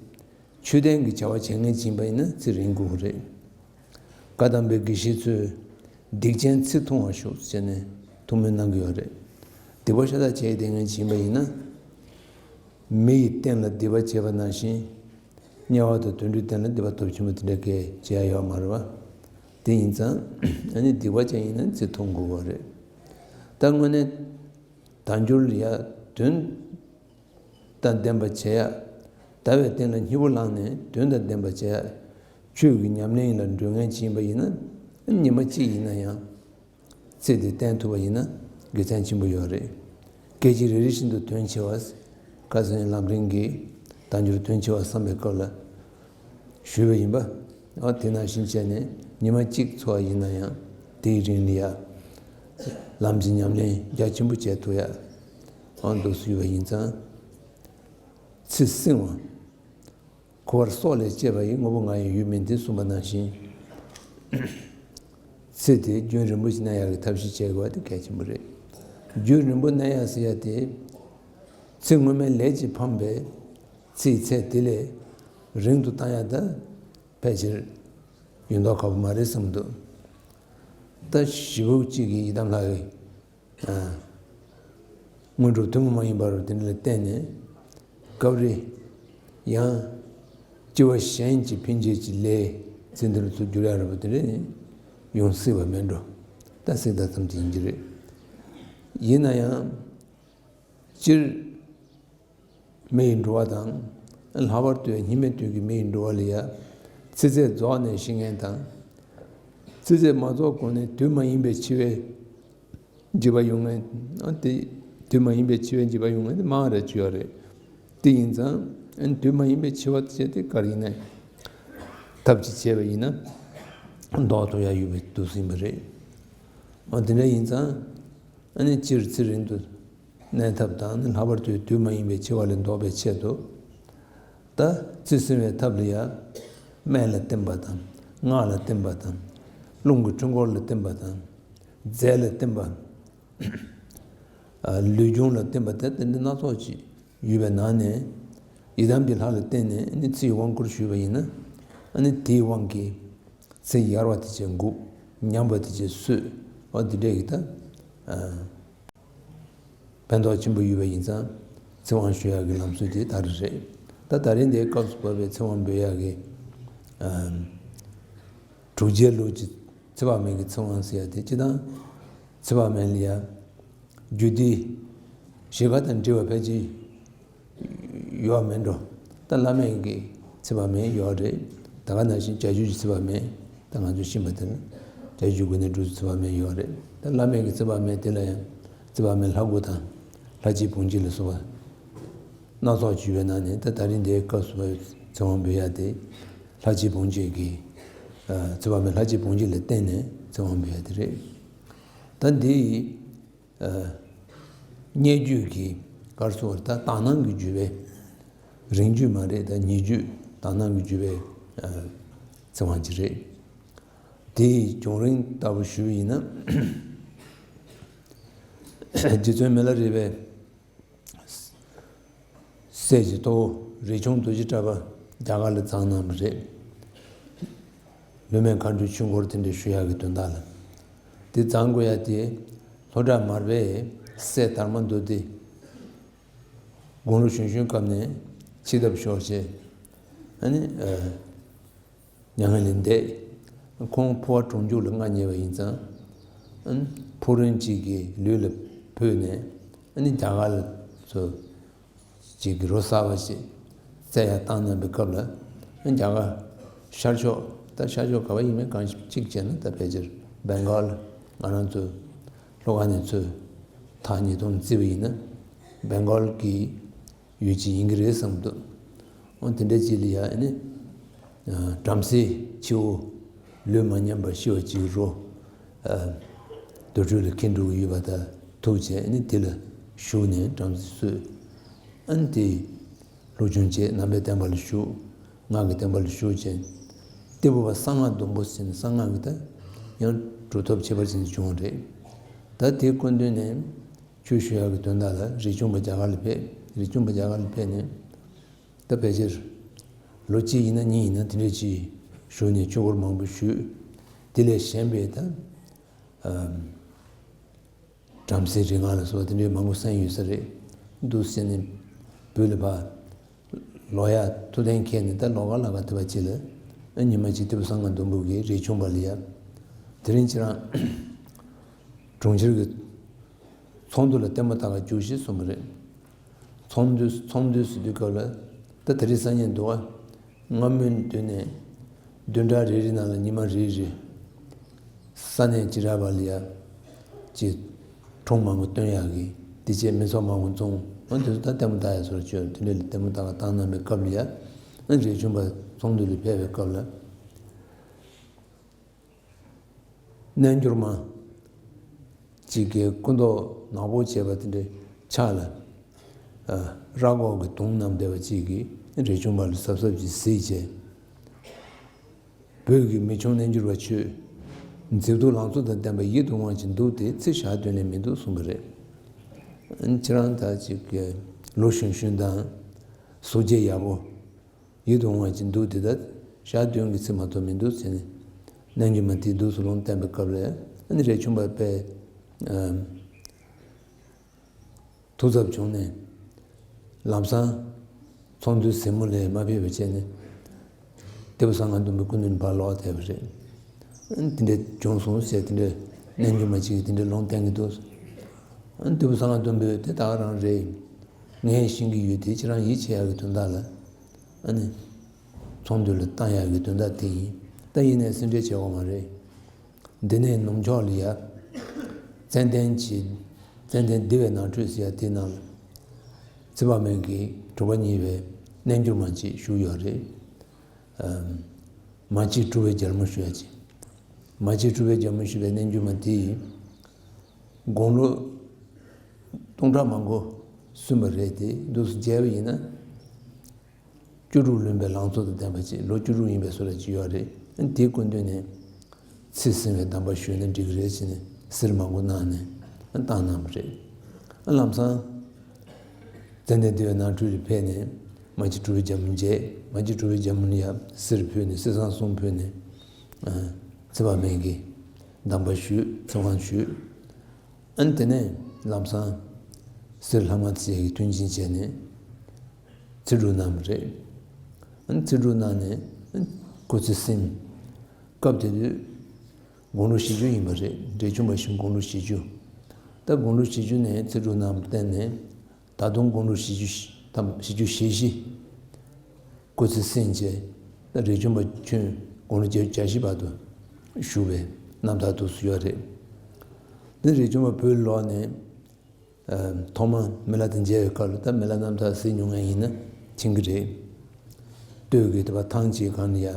ཆོས་ལྡན་གྱི་བྱ་བ་བྱེད་མཁན་ཅིག་ཡིན་པ་ཡིན་ན་ཚེ་རིང་དགོས་ཀྱི་རེད། བཀའ་གདམས་པའི་དགེ་བཤེས་ཚོས་སྡིག་ཅན་ཚེ་ཐུང་བར་ཤོག་ཟེར་ནས་ཐུགས་སྨོན་གནང་གི་ཡོད་རེད། སྡིག་པ་ཤ་སྟག་བྱས་བསྡད་མཁན་ཅིག་ཡིན་པ་ཡིན་ན། མི་ཡི་རྟེན་ལ་སྡིག་པ་བྱས་པ་ནང་བཞིན། དམྱལ་བ་དང་དུད་འགྲོའི་རྟེན་ལ་སྡིག་པ་སྟོབས་ཆེན་པོ་དེ་འདྲ་གས་བྱེད་ཡ་ཡོད་མ་རེད་བ། དེ་ཡིན་ཙང་། ཨ་ནི་སྡིག་པ་ཅན་ཡིན་ན་ཚེ་ཐུང་དགོས་པ་རེད། ད་དངོས་གནས་དལ་འབྱོར་ལ་ཡ་དོན་དང་ལྡན་པ་བྱེད་ཡ། དལ་བའི་རྟེན་ལ་སྙིང་པོ་བླངས་ནས་དོན་དང་ལྡན་པ་བྱེད་ཡ། ཆོས་ཀྱི་ཉམས་ལེན་ལ་འགྲོ་མཁན་ཅིག་ཡིན་པ་ཡིན་ན། ཉི་མ་གཅིག་ཡིན་ན་ཡང་ཚེ་འདི་བརྟན་ཐུབ་པ་ཡིན་ན་དགེ་མཚན་ཆེན་པོ་ཡོད་རེད། སྐད་ཅིག་རེ་རེ་བཞིན་དུ་དོན་ཆེ་བ། ཁ་སང་ལམ་རིམ་གྱི་དལ་འབྱོར་དོན་ཆེ་བ་བསམ་པའི་སྐབས་ལ་ཞུས་པ་ཡིན་པ། འོ་དེ་ནང་བཞིན་བྱས་ནས་ཉི་མ་གཅིག་འཚོ་བ་ཡིན་ན་ཡང་དེའི་རིང་ལ་ཡ། ལམ་གྱི་ཉམས་ལེན་རྒྱ་ཆེན་པོ་བྱས་ཐུབ་ཡ། འོ་འདུག་སེ་ཡོད་པ་ཡིན་ཙང་། ཚེ་བསྲིང་བ། འཁོར་བར་སྲོག་ལས་གཅེས་པ་ཡི། དངོས་པོ་ང་ཡི་ཡུལ་མིན་ཏེ་གསུངས་པ་ནང་བཞིན། ཚེ་དེ་རྒྱུན་རིང་པོ་ཞིག་གནས་ཡག་གི་ཐབས་ཤེས་བྱེད་དགོས་པ་དེ་གལ་ཆེན་པོ་རེད། རྒྱུན་རིང་པོ་གནས་ཡག་ཟེར་ཡ་དེ། ཚེ་སྔོན་མའི་ལས་ཀྱིས་འཕངས་པའི་ཚེའི་ཚད་དེ་ལས་རིང་དུ་བཏང་ཡ་ད་ཕལ་ཆེར་ཡོད་མདོག་ཁ་པོ་མ་རེད་བསམ་འདུག་ད་ཞེ་པོ་གཅིག་གིས་ཡི་དམ་ལྷ་ཡི། ཨ། དངོས་གྲུབ་ཐུན་མོང་མ་ཡིན་པ་རུ་དེ་འདྲ་ལ་བརྟེན་ནས། སྐབས་རེ་ཡང་སྐྱེ་བ་གཞན་གྱི་འཕེན་བྱེད་ཀྱི་ལས་ཚེ་འདི་རུ་ཚུར་འགྱུར་ཡ་རེད་པ། དེ་འདྲ་ཡོང་སྲིད་པ་མེད་འགྲོ། ད་སྲིད་ད་ཙམ་གྱི་ཡིན་གྱི་རེད། ཡིན་ན་ཡང་སྤྱིར། མི་ཡི་འགྲོ་བ་དང་། ལྷག་པར་དུ་སྙིགས་མའི་དུས་ཀྱི་མི་ཡི་འགྲོ་བ་ལ་ཡ། ཚེ་ཚད་རྫོགས་ནས་ཤི་མཁན་དང་། ཚེ་ཚད་མ་རྫོགས་གོང་ནས་དུས་མ་ཡིན་པའི་འཆི་བའི་འཇིགས་པ་ཡོང་མཁན། ཨ། དེ་དུས་མ་ཡིན་པའི་འཆི་བའི་འཇིགས་པ་ཡོང་མཁན་དེ་མང་རེ་ཅིག་ཡོད་རེད། དེ་ཡིན་ཙང་། ཨ། དུས་མ་ཡིན་པའི་འཆི་བ་དེ་དེ་ག་རེ་ཡིན་ན། ཐབས་ཅིག་བྱས་པ་ཡིན་ན་ལྡོག་ཐུབ་ཡ་ཡོད་པའི་དུས་ཡིན་པ་རེད། ཨ། དེ་འདྲ་ཡིན་ཙང་། ཨ་ནི་སྤྱིར་ཚེ་རིང་དུ་གནས་ཐབས་དང་ནི། ལྷག་པར་དུ་དུས་མ་ཡིན་པའི་འཆི་བ་ལས་ལྡོག་པའི་ཆེད་དུ། ད་ཚེ་བསྲིང་བའི་ཐབས་ལ་ཡ། སྨན་ལ་བརྟེན་པ་དང་། སྔགས་ལ་བརྟེན་པ་དང་། རླུང་གི་འཕྲུལ་འཁོར་ལ་བརྟེན་པ་དང་། རྫས་ལ་བརྟེན་པ། ཨ། ལུས་སྦྱོང་ལ་བརྟེན་པ་དེ་དེ་འདྲ་སྣ་ཚོགས་ཅིག་ཡོད་པའི་ནང་ནས། ཡི་དམ་གྱི་ལྷ་ལ་བརྟེན་ནས་ནི་ཚེ་ཡི་དབང་བསྐུར་ཞུས་པ་ཡིན་ན། ཨ་ནི་དེའི་དབང་གིས་ཚེ་ཡར་བ་དེ་བྱས་འགུགས། ཉམས་པ་དེ་བྱས་གསོས། འོ་དེ་འདྲས་ཀྱི་ད། ཨ། ཕན་ཐོགས་ཆེན་པོ་ཡོད་པ་ཡིན་ཙང་། ཚེ་དབང་ཞུ་ཡག་གི་ལམ་སྲོལ་དེ་ད་རེས་རེད། ད་ད་རེས་འདིའི་སྐབས་སུ་བབས་པའི་ཚེ་དབང་འབུལ་ཡག་གི། ཨ། དྲུག་བརྒྱའི་ལུགས་ཀྱི་ཚེ་དཔག་མེད་ཀྱི་ཚེ་དབང་ཟེར་ཡ་དེ། སྤྱིར་བཏང་ཚེ་དཔག་མེད་ལ་ཡ། རྒྱུད་སྡེ་བཞི་ཀ་དང་འབྲེལ་བ་ཕལ་ཆེར་ཡོད་མེད་འགྲོ། ད་བླ་མེད་ཀྱི་ཚེ་དཔག་མེད་ཡོད་རེད། ད་ག་ནང་བཞིན་བྱ་རྒྱུད་ཀྱི་ཚེ་དཔག་མེད། ད་ང་ཚོས་ཤེས་པ་དེ་ལ་བྱ་རྒྱུད་ཀྱི་སྒོ་ནས་སྒྲུབ་ཚེ་དཔག་མེད་ཡོད་རེད། ད་བླ་མེད་ཀྱི་ཚེ་དཔག་མེད་དེ་ལ་ཡང་ཚེ་དཔག་མེད་ལྷ་དགུ་དང་། ལྷ་གཅིག་བུམ་གཅིག་ལ་སོགས་པ་སྣ་ཚོགས་ཅིག་ཡོད་པའི་ནང་ནས། ད་ད་རིང་འདིའི་སྐབས་སུ་བབས་པའི་ཚེ་དབང་འབུལ་ཡ་དེ། ལྷ་གཅིག་བུམ་གཅིག་གི། ཨ། ཚེ་དཔག་མེད་ལྷ་གཅིག་བུམ་གཅིག་ལ་བརྟེན་ནས་ཚེ་དབང་འབུལ་ཡ་དེ་རེད། ད་འདི་ཡི། ཨ། སྙན་བརྒྱུད་ཀྱི་གར་སོགས་ད་དག་སྣང་གི་བརྒྱུད་པའི། རིང་བརྒྱུད་མ་རེད། ད་ཉེ་བརྒྱུད་དག་སྣང་གི་བརྒྱུད་པའི། ཨ། ཚེ་དབང་ཅིག་རེད། དེའི་བྱུང་རིམ་ལྟ་བུ་ཞུས་ཡིན་ན། རྗེ་བཙུན་མི་ལ་རས་པའི་སྲས་ཀྱི་ཐོ་བོ་རས་ཆུང་རྡོ་རྗེ་གྲགས་པ་རྒྱ་གར་ལ་བརྫངས་གནང་བ་རེད། ལུས་མེད་མཁའ་འགྲོའི་ཆོས་འཁོར་དེ་འདྲ་ཞུ་ཡག་གི་དོན་དག་ལ། དེ་བརྫངས་དགོས་ཡ་དེ་ལྷོ་བྲག་མར་པའི་སྲས་དར་མ་མདོ་སྡེ་དགུང་ལོ་གཞོན་གཞོན་སྐབས་ནས་འཆི་ཐབས་ཤོར་བྱས། ཨ་ནི། མྱ་ངན་ལས་འདས། ཁོང་ཕོ་བ་གྲོང་འཇུག་ལ་མངའ་བརྙེས་པ་ཡིན་ཙང་། ཨ་ནི་ཕོ་རོན་གཅིག་གི་ལུས་ལ་བུད་ནས། ཨ་ནི་རྒྱ་གར་ལ་ཚུར་གཅིག་གི་རོ་གསར་པ་ཞིག་བཙལ་ཡ་བཏང་གནང་པའི་སྐབས་ལ། ཨ་ནི་རྒྱ་གར་ཤར་ཕྱོགས། ད་ཤར་ཕྱོགས་ག་བ་ཡིན་མིན་གང་གཅིག་བྱས་ན། ད་ཕལ་ཆེར་བེང་གཱལ། ང་རང་ཚོ་ལྷོ་ཁ་ནས་ཚུར་ཐག་ཉེ་དུང་བརྩིས་པ་ཡིན་ན། བེང་གཱལ་གྱི་ཡུལ་གཅིག་ཡིན་གྱི་རེད་བསམ་འདུག་འོ་དེ་འདྲ་ཅིག་ལ་ཡ། ཨ་ནི། བྲམ་ཟེའི་ཁྱེའུ་ལུས་མ་ཉམས་པར་ཤི་བ་ཅིག་རོ། རྡོ་གྲུ་ལ་འཁྱེར་འགྲོ་གི་ཡོད་པ་དང་ཐུག་བྱས། ཨ་ནི་དེ་ལ་ཞུགས་ནས་བྲམ་ཟེ་གསོས། ཨ་ནི་དེ་སློབ་སྦྱོང་བྱས། ནང་པའི་བསྟན་པ་ལ་ཞུགས། སྔགས་ཀྱི་བསྟན་པ་ལ་ཞུགས་བྱས། ཏི་ཕུ་པ་གསང་སྔགས་སྡོང་པོ་ཟེར་ནས་གསང་སྔགས་ཀྱི་ད་ཡང་གྲུབ་ཐོབ་ཁྱད་པར་ཅན་བྱུང་བ་རེད། ད་དེའི་སྐུ་མདུན་ནས་ཆོས་ཞུ་ཡག་གི་དོན་དག་ལ་རས་ཆུང་པ་རྒྱ་གར་ལ་ཕེབས། རས་ཆུང་པ་རྒྱ་གར་ལ་ཕེབས་ནས། ད་ཕལ་ཆེར་ལོ་གཅིག་ཡིན་ན་གཉིས་ཡིན་ན་དེ་འདྲ་ཅིག་བཞུགས་ནས་ཆོས་སྐོར་མང་པོ་ཞུས། དེ་ལས་གཞན་པའི་ད་ཨམ་བྲམ་ཟེའི་རིག་སྔགས་ལ་སོགས་པ་དེ་འདྲའི་མང་པོ་གསན་ཡོད་ས་རེད། འདུག་ཟེར་ནས་བོད་ལ་ཕར་ལོག་ཡ་ཐུགས་གཏན་འཁེལ་ནས། ད་ལོག་ག་ལ་ག་དེ་བ་ཅིག་ལ། ཨ་ཉི་མ་གཅིག་ཏི་ཕུ་གསང་སྔགས་སྡོང་པོ་གིས་རས་ཆུང་པ་ལ་ཡ། དེ་རིང་ཁྱེད་རང་གྲོང་ཁྱེར་གྱི་ཚོགས་འདུ་ལ་ལྟད་མོ་ལྟ་ག་རྒྱུགས་ཤིག་གསུངས་པ་རེད། ཚོགས་འདུ། ཚོགས་འདུ་ཟེར་དུས་སྐབས་ལ། ད་དེ་རིང་སང་ཉིན་འདུག་ག་སྔ་མོའི་མདུན་ནས་བདུན་ཕྲག་རེ་རེ་ནང་ལ་ཉི་མ་རེ་རེ་ས་གནས་བྱེ་བྲག་པ་ལ་ཡ་ཅིག་ཁྲོམ་མང་པོ་སྟོན་ཡག་གི། དེ་རྗེས་མི་ཚོགས་མང་པོ་འཛོམས། འོ་དེ་ཚོ་ད་ལྟད་མོ་ལྟ་ཡག་བཟོ་འདྲ་བྱས། དེ་འདྲ་ལ་ལྟད་མོ་ལྟ་ག་བཏང་གནང་པའི་སྐབས་ལ་ཡ། ཨ་རས་ཆུང་པ་ཚོགས་འདུ་ལ་ཕེབས་པའི་སྐབས་ལ། རྣལ་འབྱོར་མ་གཅིག་གིས་སྐུ་མདོག་ནག་པོ་བྱས་པ་དེ་འདྲའི་ཕྱག་ལ་ཨ་ར་སྒོག་གི་དུང་བསྣམས་བསྡད་པ་གཅིག་གིས་རས་ཆུང་པ་ལ་གཟབ་གཟབ་ཅིག་གཟིགས་བྱས། བོད་ཀྱི་མི་ཆུང་རྣལ་འབྱོར་པ་ཁྱོད། མཛེས་སྡུག་ལང་ཚོ་དང་ལྡན་པ་ཡིད་དུ་འོང་བ་ཅིག་འདུག་སྟེ། ཚེ་ཞག་བདུན་ལས་མི་འདུག་གསུངས་པ་རེད། ཁྱེད་རང་ད་ཅིག་ལོ་གཞོན་གཞོན་དང་། གཟུགས་བྱད་ཡག་པོ། ཡིད་དུ་འོང་བ་ཅིག་འདུག་སྟེ། ད་ཞག་བདུན་གྱི་ཚེ་མ་གཏོགས་མི་འདུག་ཟེར་ནས། རྣལ་འབྱོར་མ་དེས་འདུག་སེ་ལུང་བསྟན་པའི་སྐབས་ལ། ཨ་ནི་རས་ཆུང་པ་དཔེ་ཐུགས་འཚབ་བྱུང་ནས། ལམ་སང་ཚོགས་འདུའི་ཟིན་མོ་ལས་མ་ཕེབས་པ་བྱས་ནས། ཏི་ཕུ་གསང་སྔགས་སྡོང་པོའི་སྐུ་མདུན་ཕར་ལོག་བསྡད་པ་རེད། ཨ་ནི་དེ་འདྲ་བྱུང་སོང་ཟེར། དེ་འདྲ་རྣལ་འབྱོར་མ་གཅིག་གིས་དེ་འདྲ་ལུང་བསྟན་གྱི་འདུག་ཨ་ནི་ཏི་ཕུ་གསང་སྔགས་སྡོང་པོས་དེ་ད་ག་རང་རེད། ངས་ཤེས་ཀྱི་ཡོད། དེ་ཁྱེད་རང་ཡིད་ཆེས་ཡག་གི་དོན་དག་ལ། ཨ་ནི་ཚོགས་འདུ་ལ་བཏང་ཡག་གི་དོན་དག་དེ་ཡིན། ད་ཡིན་ནའི་སེམས་ཁྲལ་བྱེད་དགོས་མ་རེད། འདི་ནས་ནུབ་ཕྱོགས་ལ་ཡ། ཙན་དན་གྱི། ཙན་དན་བདེ་བའི་ནང་ཁྲོད་ཟེར་ཡ་དེའི་ནང་ལ། ཚེ་དཔག་མེད་ཀྱི་གྲུབ་པ་བརྙེས་པའི་རྣལ་འབྱོར་མ་ཅིག་བཞུགས་ཡོད་རེད། ཨམ། མ་གཅིག་གྲུབ་པའི་རྒྱལ་མོ་ཞུ་ཡ་ཅིག་མ་གཅིག་གྲུབ་པའི་རྒྱལ་མོ་ཞུ་བའི་རྣལ་འབྱོར་མ་དེ་ཡིས། དགུང་ལོ་སྟོང་ཕྲག་མང་པོ་སོན་པ་རེད་དེ། འདུག་སེ་བྱས་པ་ཡིན་ན། བཅུ་དྲུག་ལོན་པའི་ལང་ཚོ་དང་ལྡན་པ་ཅིག་ལོ་བཅུ་དྲུག་ཡིན་པའི་བཟོ་འདྲ་ཅིག་ཡོད་རེད། དེའི་སྐུ་མདུན་ནས་ཚེ་བསྲིང་བའི་གདམས་པ་ཞུས་ན་འགྲིག་གི་རེད་ཟེར་ནས་གསེར་མང་པོ་གནང་ནས་བཏང་གནང་བ་རེད། ལམ་སང་ཙན་དན་བདེ་བའི་ནང་ཁྲོད་ལ་ཕེབས་ནས། མ་གཅིག་གྲུབ་པའི་རྒྱལ་མོ་མཇལ། མ་གཅིག་གྲུབ་པའི་རྒྱལ་མོ་ལ་ཡ་གསེར་ཕུལ་ནས། གསེར་སྲང་གསུམ་ཕུལ་ནས། ཚེ་དཔག་མེད་ཀྱི་གདམས་པ་ཞུས། ཚེ་དབང་ཞུས། ཨ་ནི་དེ་ནས་ལམ་སང་གསེར་ལྷག་མ་དེ་ཡི་མཐུན་རྐྱེན་བྱས་ནས་ཚེ་སྒྲུབ་གནང་བ་རེད། ཨ་ནི་ཚེ་སྒྲུབ་གནང་ནས་སྐུ་ཚེ་བསྲིངས། སྐབས་དེ་དུས་དགུང་ལོ་བཞི་བཅུ་ཡིན་པ་རེད། འབྲས་ཆུང་པ་བཞིན་དགུང་ལོ་བཞི་བཅུ། ད་དགུང་ལོ་བཞི་བཅུ་ནས་ཚེ་སྒྲུབ་གནང་བརྟེན་ནས། ད་དུང་དགུང་ལོ་བཞི་བཅུ་ཞེ་ཐམ། བཞི་བཅུ་ཞེ་བཞི་སྐུ་ཚེ་བསྲིངས་བྱས། ད་རས་ཆུང་པ་ཁྱོད་དགུང་ལོ་བརྒྱད་ཅུ་གྱ་བཞི་བར་དུ་བཞུགས་པའི་རྣམ་ཐར་འདུག་སེ་ཡོད་རེད། འདི་རས་ཆུང་པ་བོད་ལོག་ནས། ཨ། ཐོག་མ་མི་ལ་དང་མཇལ་བའི་སྐབས་ལ། ད་མི་ལ་རྣམ་ཐར་གཟིགས་མྱོང་མཁན་ཡིན་ན་མཁྱེན་གྱི་རེད། སྟོད་ཀྱི་དེ་པ་ཐང་ཅིག་སྒང་ལ་ཡ།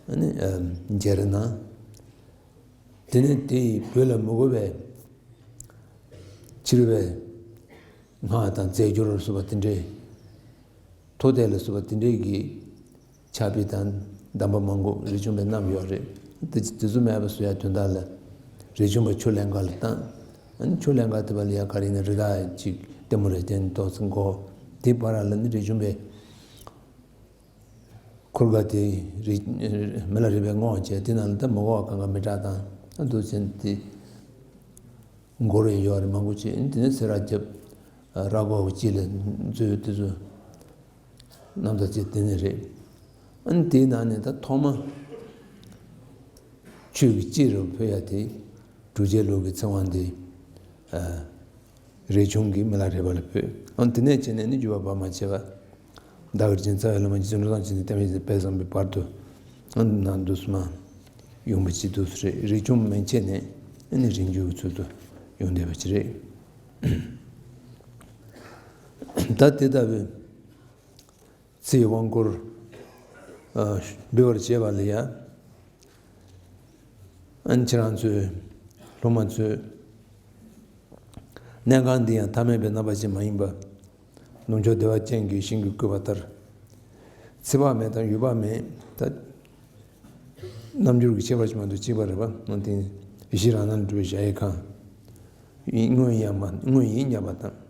ཨ་ནི། ཨ། མཇལ་རེ་གནང་། དེ་ནས་དེ་ཡི་བོད་ལ་མི་དགོས་པའི་ཕྱི་རོལ་པའི་སྔགས་དང་རྫས་སྦྱོར་ལ་སོགས་པ་དེ་འདྲའི། ཐོ་དད་ལ་སོགས་པ་དེ་འདྲའི་གི་ཕྱག་དཔེ་དང་གདམས་པ་མང་པོ་རས་ཆུང་པས་བསྣམས་ཡོད་རེད། དེ་དེ་ཚོ་མེད་པ་བཟོ་ཡ་དོན་དག་ལ་རས་ཆུང་པ་ཆུ་ལེན་ག་ལ་བཏང་། ཨ་ནི་ཆུ་ལེན་ག་དེ་བ་ལ་ཡ་ག་རེ་ཡིན་ན་རི་དྭགས་ཅིག་ལྟད་མོ་རེ་བསྟན་ཏོག་ཙམ་གོ། དེ་བར་ལ་ནི་རས་ཆུང་པའི་ཁུར་ག་དེ་རི་མི་ལ་རས་པས་སྔོག་བྱས། དེ་ནང་ལ་ད་མི་གོ་བ་གང་ག་མི་དྲག་དང་ཨ་འདུག་ཟེར་དེ་མགོ་རེ་ཡོད་རེད། མང་པོ་བྱས། དེ་ནས་སེ་ར་རྒྱབ་ར་སྒོག་གི་དཀྱིལ་ལ་འཛུལ། དེ་ཚོ་རྣམ་ཐར་ཅིག་དེ་ནས་རེད། ཨ་ནི་དེའི་ནང་ནས་ད་ཐོག་མ་ཆོས་ཀྱི་སྤྱི་རུ་ཕུལ་ཡ་དེ་གྲུབ་རྗེ་ལུགས་ཀྱི་ཚེ་དབང་འདི་ཨ་རས་ཆུང་གིས་མི་ལ་རས་པ་ལ་ཕུལ། ཨ་ནི་དེ་ནས་བྱས་ནས་ནི་འགྱུར་བ་བར་མ་ཆད་པ། བདག་གིར་བྱིན་རྩ་བའི་བླ་མ་རྗེ་བཙུན་འགྲོ་དང་བཅས་ཏེ་བསྟན་པའི་དཔལ་བཟང་པོའི་བར་དུ་ཨ་ནི་ནང་དུ་སུ་མ་ཡོང་བ་ཅིག་འདུག་སེ་རེད། རས་ཆུང་མན་ཆད་ནས་ཨ་ནི་རིང་རྒྱུག་གི་ཚུལ་དུ་ཡོང་བསྡད་པ་ཅིག་རེད། ད་དེ་ལྟ་བུའི་ཚེའི་དབང་བསྐུར་ཨ་འབུལ་བར་བྱེད་པ་ལ་ཡ། ཨ་ནི་ཁྱེད་རང་ཚོས་སློབ་མ་ཚོས་གནས་ཁང་འདི་ཡང་ཐ་མལ་པའི་རྣམ་པ་ཅན་མ་ཡིན་པ། ནུབ་ཕྱོགས་བདེ་བ་ཅན་གྱི་ཞིང་གི་བཀོད་པ་ལྟར། ཚེ་དཔག་མེད་དང་ཡུལ་དཔག་མེད་ད། རྣམ་འགྱུར་གྱི་ཁྱད་པར་ཅིག་མ་གཏོགས་གཅིག་པ་རེད་པ། ཨ་ནི་ཡེ་ཤེས་རང་སྣང་ལས་གྲུབ་པའི་གཞལ་ཡས་ཁང་། དངོས་ཡིན་སྙམ་པ་དངོས་ཡིན་སྙམ་པ་དང་།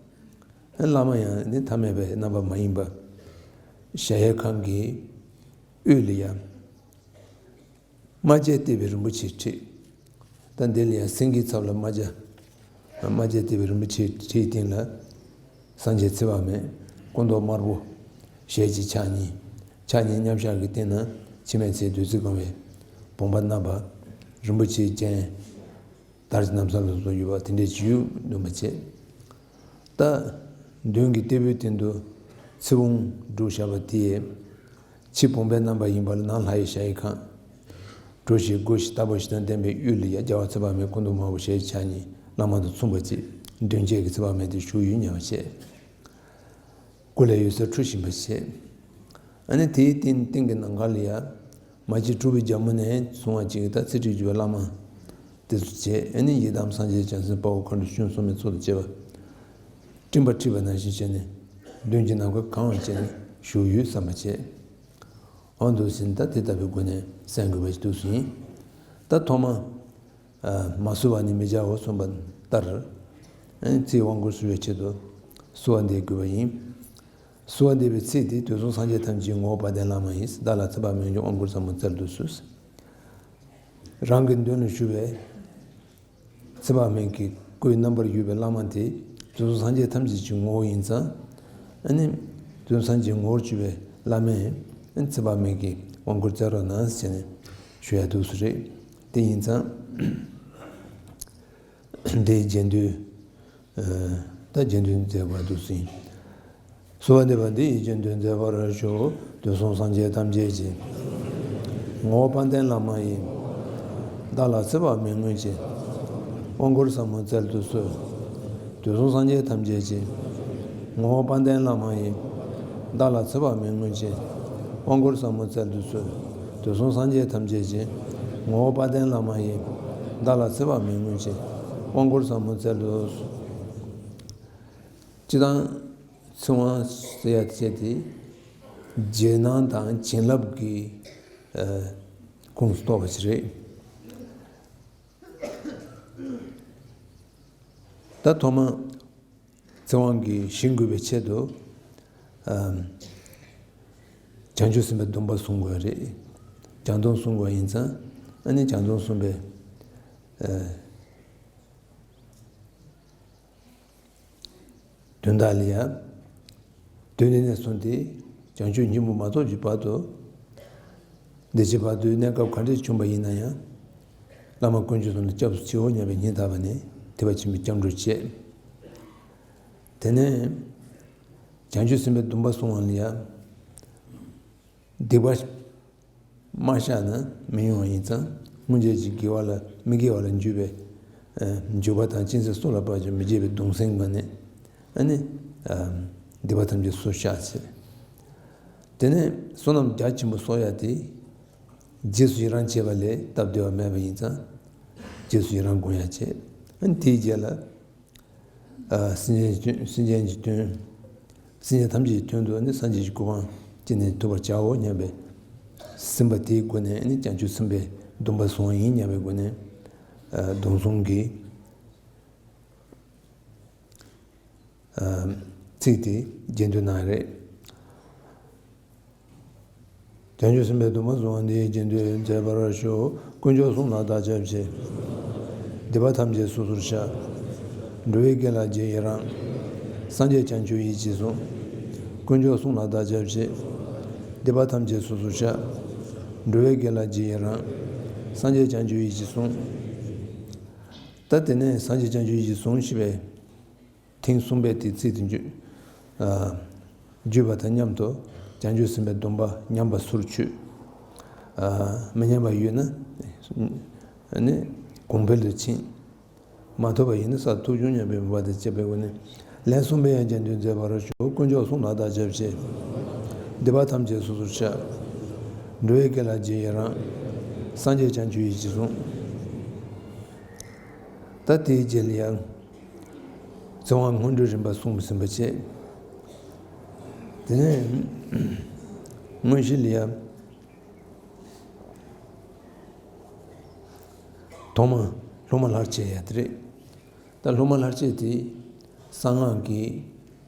བླ་མ་ཡང་ནི་ཐ་མལ་པའི་རྣམ་པ་མ་ཡིན་པ། གཞལ་ཡས་ཁང་གི་དབུས་ལ་ཡང་། རྨ་བྱས་བཏེགས་པའི་རིན་པོ་ཆེའི་ཁྲི། ད་འདི་ལ་ཡང་སེང་གེའི་ཚབ་ལ་རྨ་བྱ། རྨ་བྱས་བཏེགས་པའི་རིན་པོ་ཆེའི་ཁྲིའི་སྟེང་ལ། སངས་རྒྱས་ཚེ་དཔག་མེད་སྐུ་མདོག་དམར་པོ་ཞལ་གཅིག་ཕྱག་གཉིས། ཕྱག་གཉིས་མཉམ་བཞག་གི་སྟེང་ན་འཆི་མེད་ཚེའི་བདུད་རྩི་གང་བའི་བུམ་པ་བསྣམས་པ། རིན་པོ་ཆེའི་རྒྱན། དར་གྱི་ན་བཟའ་ལ་སོགས་ཡོད་པ་དེ་འདྲའི་བྱིའུ་འདོན་པ་བྱས། ད་མདུན་གྱི་སྟེགས་བུའི་སྟེང་དུ་ཚེ་བུམ་བསྒྲུབས་བཞག་པ་དེས། ཕྱི་བུམ་པའི་རྣམ་པ་ཡིན་པ་ལ་ནང་ལྷ་ཡི་གཞལ་ཡས་ཁང་། གྲུ་བཞི་སྒོ་བཞི་རྟ་ཕོ་བཞི་དང་ལྡན་པའི་དབུས་ལ་ཡ་རྒྱལ་བ་ཚེ་དཔག་མེད་སྐུ་མདོག་དམར་པོ་ཞལ་ཕྱག་གཉིས་བླ་མ་དང་མཚུངས་པ་ཅིག་མདུན་བསྐྱེད་ཀྱི་ཚེ་དཔག་མེད་དེ་བཞུགས་ཡོད་སྙམ་པ་བྱས། སྐུ་ལས་འོད་ཟེར་འཕྲོ་བཞིན་པ་བྱས། ཨ་ནི་དེའི་སྟེང་སྟེང་གི་ནམ་མཁའ་ལ་ཡ། མ་གཅིག་གྲུབ་པའི་རྒྱལ་མོ་ནས་བཟུང་བ་ཅིག་ད་ཚེ་ཁྲིད་བརྒྱུད་པའི་བླ་མ་དེ་ཚོ་བྱས། ཨ་ནི་ཡི་དམ་སངས་རྒྱས་བྱང་སེམས་དཔའ་བོ་མཁའ་འགྲོ་གཞོན་ནུ་སྲུང་མའི་ཚོགས་དང་བཅས་པ། སྤྲིན་པ་འཁྲིགས་པ་ནང་བཞིན་བྱས་ནས་མདུན་གྱི་ནམ་མཁའ་གང་བར་བྱས་ནས་བཞུགས་ཡོད་བསམ་པ་བྱས། འོ་འདུག་ཟིན་ད་དེ་ལྟ་བུའི་སྒོ་ནས་གསན་དགོས་པ་ཞིག་འདུག་ཟིན། ད་ཐོག་མ། མ་བསུ་བ་ནི་མི་བྱའོ་གསུངས་པ་ལྟར། ཚེའི་དབང་བསྐུར་བསུ་བའི་ཆེད་དུ་བསུ་བ་འདེབས་དགོས་པ་ཡིན། བསུ་བ་འདེབས་པའི་ཚིག་དེ་དུས་གསུམ་སངས་རྒྱས་ཐམས་ཅད་ངོ་བོ་དཔལ་ལྡན་བླ་མ་ཡིན། བདག་ལ་ཚེ་དཔག་མེད་ཀྱི་དབང་བསྐུར་ཟབ་མོ་སྩལ་དུ་གསོལ། རང་གི་མདུན་ལ་བཞུགས་པའི་ཚེ་དཔག་མེད་ཀྱི་སྐུའི་རྣམ་པར་གྱུར་པའི་བླ་མ་དེ་དུས་གསུམ་སངས་རྒྱས་ཐམས་ཅད་ཀྱི་ངོ་བོ་ཡིན་ཙང་། ཨ་ནི་དུས་གསུམ་སངས་རྒྱས་ངོ་བོར་གྱུར་པའི་བླ་མས་ཨ་ནི་ཚེ་དཔག་མེད་ཀྱི་དབང་བསྐུར་སྩལ་རོགས་གནང་ཟེར་ནས་ཞུ་ཡ་འདུག་སེ་རེད། དེ་ཡིན་ཙང་། འདིའི་རྗེས་ཟློས། ད་རྗེས་ཟློས་མཛད་པ་འདུག་ཟིན། གསོལ་བ་འདེབས་པ་འདི་ཡི་རྗེས་ཟློས་མཛད་པར་ཞུ། དུས་གསུམ་སངས་རྒྱས་ཐམས་ཅད་ཀྱི། ངོ་བོ་དཔལ་ལྡན་བླ་མ་ཡི། བདག་ལ་ཚེ་དཔག་མེད་སྔོན་གྱི། དབང་བསྐུར་ཟབ་མོ་སྩལ་དུ་གསོལ། དུས་གསུམ་སངས་རྒྱས་ཐམས་ཅད་ཀྱི། ངོ་བོ་དཔལ་ལྡན་བླ་མ་ཡི། བདག་ལ་ཚེ་དཔག་མེད་སྔོན་གྱི། དབང་བསྐུར་ཟབ་མོ་སྩལ་དུ་གསོལ། དུས་གསུམ་སངས་རྒྱས་ཐམས་ཅད་ཀྱི། ངོ་བོ་དཔལ་ལྡན་བླ་མ་ཡི། བདག་ལ་ཚེ་དཔག་མེད་སྔོན་གྱི། དབང་བསྐུར་ཟབ་མོ་སྩལ་དུ་གསོལ། སྤྱིར་བཏང་ཚེ་དབང་ཟེར་ཡ་བྱས་ཏེ། རྗེས་གནང་དང་བྱིན་རླབས་ཀྱི་ཨ་ཁོངས་སུ་གཏོགས་པ་ཞིག་རེད། ད་ཐོག་མ་ཚེ་དབང་གིས་ཞིང་བཀོད་པའི་ཆེད་དུ་ཨ་བྱང་ཆུབ་སེམས་དཔའི་སྡོམ་པ་སྲུང་དགོས་རེད། བྱང་སྡོམ་སྲུང་དགོས་ཡིན་ཙང་། ཨ་ནི་བྱང་སྡོམ་སྲུང་བའི་ཨ་དོན་དག་ལ་ཡང་། དུས་འདི་ནས་བཟུང་སྟེ་བྱང་ཆུབ་སྙིང་པོ་མ་ཐོབ་ཀྱི་བར་དུ། འདི་ཕྱི་བར་དོའི་གནས་སྐབས་ག་འདྲ་བྱུང་བ་ཡིན་ན་ཡང་། བླ་མ་དཀོན་མཆོག་གསུམ་ལ་སྐྱབས་སུ་མཆིའོ་སྙམ་པའི་སྙིང་ཐག་པ་ནས་ཐེག་པ་ཆེན་པོའི་སྐྱབས་འགྲོ་བྱེད། དེ་ནས་བྱང་ཆུབ་སེམས་དཔའི་སྡོམ་པ་སྲུང་བ་ལ་ཡང་། སྡིག་པ་མ་བཤགས་ན་མི་ཡོང་བ་ཡིན་ཙང་། སྔོན་ཆད་ཀྱི་དགེ་བ་ལ་མི་དགེ་བ་ལ་འཇུག་པའི་ཨ་འཇུག་པ་དང་། ཅུང་ཟད་སྲོག་ལ་བབ་ཀྱང་མི་བརྗེད་པའི་གདུང་སེམས་ངང་ནས། ཨ་ནི་ཨ་སྡིག་པ་ཐམས་ཅད་སོ་བཤགས་བྱས། དེ་ནས་བསོད་ནམས་རྒྱ་ཆེན་པོ་གསོག་ཡ་དེ། རྗེས་སུ་ཡི་རང་བྱེད་པ་ལས་སྟབས་བདེ་བ་མེད་པ་ཡིན་ཙང་། རྗེས་སུ་ཡི་རང་སྒོམ་ཡ་བྱས། ཨ་ནི་དེའི་རྗེས་ལ། ཨ་སེམས་ཅན་གྱི་དོན། སེམས་ཅན་གྱི་དོན། སེམས་ཅན་ཐམས་ཅད་ཀྱི་དོན་དུ་ནི་སངས་རྒྱས་ཀྱི་གོ་འཕང་ཅི་ནས་ཐོབ་པར་བྱའོ་སྙམ་པའི་སེམས་པ་དེའི་སྒོ་ནས་ནི་བྱང་ཆུབ་སེམས་དཔའི་ སྡོམ་པ་བཟུང་བ་ཡིན་སྙམ་པའི་སྒོ་ནས། ཨ། སྡོམ་བཟུང་གི། ཨ། ཚིག་དེ་རྗེས་ཟློས་གནང་ཡ་རེད། བྱང་ཆུབ་སེམས་དཔའི་སྡོམ་པ་བཟུང་བ་འདིའི་རྗེས་ཟློས་མཛད་པར་ཞུ། དཀོན་མཆོག་གསུམ་ལ་བདག་སྐྱབས་མཆི། སྡིག་པ་ཐམས་ཅད་སོ་སོར་བཤགས། འགྲོ་བའི་དགེ་ལ་རྗེས་ཡི་རང་། སངས་རྒྱས་བྱང་ཆུབ་ཡིད་ཀྱིས་བཟུང་། དཀོན་མཆོག་གསུམ་ལ་བདག་སྐྱབས་མཆི། སྡིག་པ་ཐམས་ཅད་སོ་སོར་བཤགས། འགྲོ་བའི་དགེ་ལ་རྗེས་ཡི་རང་། སངས་རྒྱས་བྱང་ཆུབ་ཡིད་ཀྱིས་བཟུང་། ད་དེ་ནས་སངས་རྒྱས་བྱང་ཆུབ་ཡིད་ཀྱིས་བཟུང་ཞེས་པའི་ཐེངས་གསུམ་པའི་དེ་ཚིག་དེ་བརྗོད། ཨ། བརྗོད་པ་དང་མཉམ་དུ་བྱང་ཆུབ་སེམས་དཔའི་སྡོམ་པ་ཉམས་པ་སོར་ཆུད། ཨ། མི་ཉམས་པ་ཡོད་ན་ནི་གོང་འཕེལ་དུ་ཕྱིན། མ་ཐོབ་པ་ཡིན་ན་ས་ཐོབ་བྱུང་སྙམ་པའི་མོས་པ་དང་བཅས་པའི་སྒོ་ནས། ལན་གསུམ་པའི་ཡང་རྗེས་ཟློས་མཛད་པར་ཞུ། དཀོན་མཆོག་གསུམ་ལ་བདག་སྐྱབས་མཆི། སྡིག་པ་ཐམས་ཅད་སོ་སོར་བཤགས། འགྲོ་བའི་དགེ་ལ་རྗེས་ཡི་རང་། སངས་རྒྱས་བྱང་ཆུབ་ཡིད་ཀྱིས་བཟུང་། ད་དེའི་རྗེས་ལ་ཡང་ཚེ་དབང་སྔོན་འགྲོའི་རིམ་པ་གསུངས་པ་ཟིན་པ་བྱས། དེ་ནས་དངོས་གཞི་ལ་ཡང་ཐོག་མ་སློབ་མ་ལྷར་བཅས་ཡ་དེ་རེད། ད་སློབ་མ་ལྷར་བཅས་དེ་གསང་སྔགས་ཀྱི་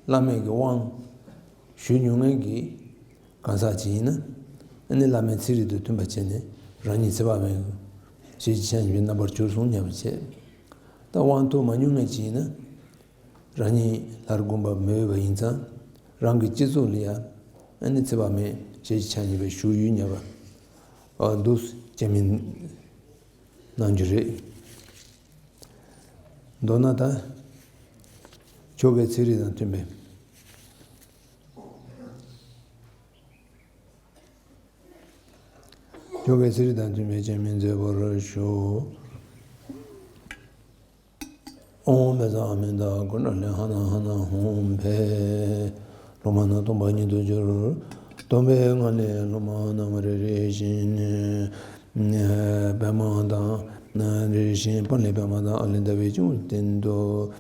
བླ་མེད་ཀྱི་དབང་ཞུས་མྱོང་མཁན་གྱི་གང་ཟག་ཅིག་ཡིན་ན། ཨ་ནི་བླ་མའི་ཚིག་རིས་དང་མཐུན་པ་བྱས་ནས་རང་ཉིད་ཚེ་དཔག་མེད་ཞེས་བྱ་ཉིད་པའི་རྣམ་པར་གྱུར་སོང་སྙམ་པ་བྱས། ད་དབང་ཐོབ་མ་མྱོང་མཁན་ཅིག་ཡིན་ན། རང་ཉིད་ལྷར་བསྒོམ་པ་མི་འོས་པ་ཡིན་ཙང་། རང་གི་སྤྱི་ཚོགས་ལ་ཡང་ཨ་ནི་ཚེ་དཔག་མེད་ཞེས་བྱ་ཉིད་པའི་བཞུགས་ཡུལ་ཉམས་པ། ཨ། འདུག་སེ་སྐྱེ་མིན་གནང་རྒྱུ་རེད། མདོར་ན་ད་ཆོ་གའི་ཚིག་རིས་དང་མཐུན་པའི། ཆོ་གའི་ཚིག་རིས་དང་མཐུན་པའི་སྤྱན་མིག་མཛད་པར་ཞུ། ཨོཾ་བཛྲ་ཨ་མི་ཏ་ཀུན་ཌ་ལི་ཧ་ན་ཧ་ན་ཧཱུྃ་ཕཊ། སློབ་མ་རྣམས་སྟོང་པ་ཉིད་དུ་གྱུར། སྟོན་པའི་ངང་ལས་སློབ་མ་རྣམས་རེ་རེ་བཞིན་པདྨ་དང་། རེ་རེ་བཞིན་དཔལ་ལྡན་པདྨ་དང་ཨ་ལས་ཟླ་བའི་སྤྱན་སྔར་བསྟན་ཏོ།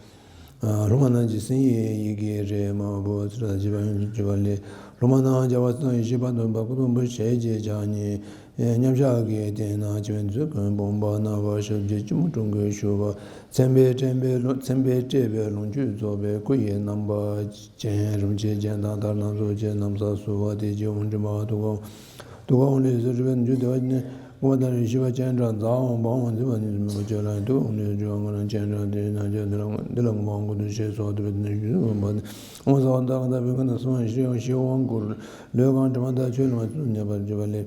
སློབ་མ་རྣམས་ཀྱི་སེམས་ཡིད་ཡི་གེ་རེ་མ་བུ་ཚུལ་དང་བཅས་པ་ཡོངས་སུ་གྱུར་པ་ལས། སློབ་མ་རྣམས་རྒྱལ་བ་སྲས་དང་ཡེ་ཤེས་དཔལ་སྟོན་པ་སྐུ་གསུང་ཐུགས་ཞལ་གྱི་ཕྱག་གཉིས་མཉམ་བཞག་གི་སྟེང་ན་ཆོས་ཚུལ་ཁྲིམས་སྤངས་པ་རྣམ་པར་ཞབས་ཀྱི་སྐྱིལ་མོ་ཀྲུང་གིས་བཞུགས་པ། མཚན་དཔེས་སྤྲས་པའི་ལོ། མཚན་དཔེས་སྤྲས་པའི་ལོངས་སྤྱོད་རྫོགས་པའི་སྐུ་ཡི་རྣམ་པ་ཅན། རིན་པོ་ཆེ་ཅན་དང་དར་དམར་སོགས་ཀྱི་ན་བཟའ་བསུ་བ་དེ་ཀྱི་དབང་དྲན་པ་དུ་ཁ། དུ་ཁ་འོང་ལས་སུ་སྒྲུབ་པའི་རྒྱུ་དེ་བ་ནི། ཀུ་མ་དང་རིགས་ཞི་བ་སྤྱན་དྲངས་ཛཿ་ཧཱུྃ་བ་ཧཱུྃ་ཟེར་བ་ནི་མི་བ་ཅོ་ལ་དུ་ཁ་འོང་ལས་སྒྲུབ་པ་ང་རང་སྤྱན་དྲངས་ཏེ་ན་ཅོ་འདི་ལ་འདི་ལ་ངོ་མ་འགོ་དུ་ཞེས་སོགས་དུ་བ་ནི་ཞུ་བ་ནི། འོང་ས་བ་དག་དག་པའི་ཁ་ན་སུ་མ་ཤི་ཡང་ཤི་དབང་བསྐུར། ལུས་གང་དྲི་མ་དག་ཆོས་ལ་མ་ཚུགས་ཉེས་པར་བྱེད་པ་ལས།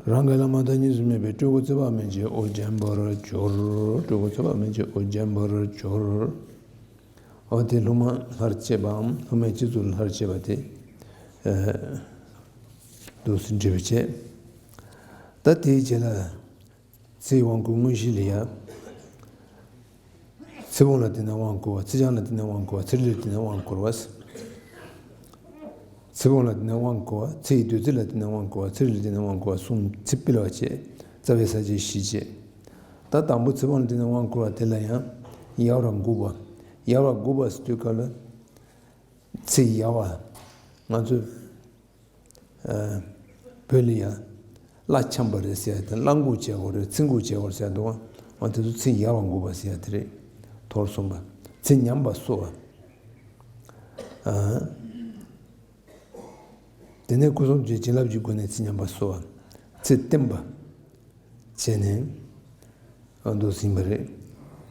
རང་གི་བླ་མ་བདག་གཉིས་སུ་མེད་པའི་སྤྲུལ་སྐུ་ཚེ་དཔག་མེད་ཀྱི་དབུ་བརྒྱན་པར་གྱུར། སྤྲུལ་སྐུ་ཚེ་དཔག་མེད་ཀྱི་དབུ་བརྒྱན་པར་གྱུར། འོ་དེ་སློབ་མ་ལྷར་བཅས་པའམ་སློབ་མའི་སྤྱི་གཙུག་ལྷར་བཅས་པ་དེ། ཨ། འདུག་སེ་འབྲི་བ་བྱས། ད་དེའི་རྗེས་ལ་ཚེའི་དབང་བསྐུར་དངོས་གཞི་ལ་ཡ། ཚེ་དབང་ལ་བརྟེན་ནས་དབང་བསྐུར་བ། ཚེ་ཆང་ལ་བརྟེན་ནས་དབང་བསྐུར་བ། ཚེ་རིལ་ལ་བརྟེན་ནས་དབང་བསྐུར་བ། ཚེ་དབང་ལ་བརྟེན་ནས་དབང་བསྐུར་བ། ཚེའི་བདུད་རྩི་ལ་བརྟེན་ནས་དབང་བསྐུར་བ། ཚེ་རིལ་ལ་བརྟེན་ནས་དབང་བསྐུར་བ་གསུམ་ཚེ་སྤེལ་བ་བྱས། རྩ་བའི་ས་བཅད་བཞི་བྱས། ད་དང་པོ་ཚེ་དབང་ལ་བརྟེན་ནས་དབང་བསྐུར་བ་དེ་ལ་ཡང་ཡལ་བར་འགུགས་པ། ཡལ་བར་འགུགས་པ་ཟེར་དུས་སྐབས་ལ། ཚེ་ཡལ་བ། ང་ཚོས། ཨ། བོད་ལ་ཡང་བླ་འཆམ་པ་རེད་ཟེར་ཡ་དང་བླ་འགུགས་བྱེད་དགོས་རེད། ཚེ་འགུགས་བྱེད་དགོས་རེད་ཟེར་ཡ་འདུག་ག། འོ་དེ་ཚོ་ཚེ་ཡལ་བ་འགུགས་པ་ཟེར་ཡ་དེ་རེད། ཐོར་གསུམ་པ། ཚེ་ཉམས་པ་གསོ་བ། ཨ། དེ་ནས་སྐུ་གསུམ་གྱི་བྱིན་རླབས་ཀྱི་སྒོ་ནས་ཚེ་ཉམས་པ་གསོ་བ། ཚེ་བརྟན་པ། བྱས་ནས། ཨ། འདུག་ཟིན་པ་རེད།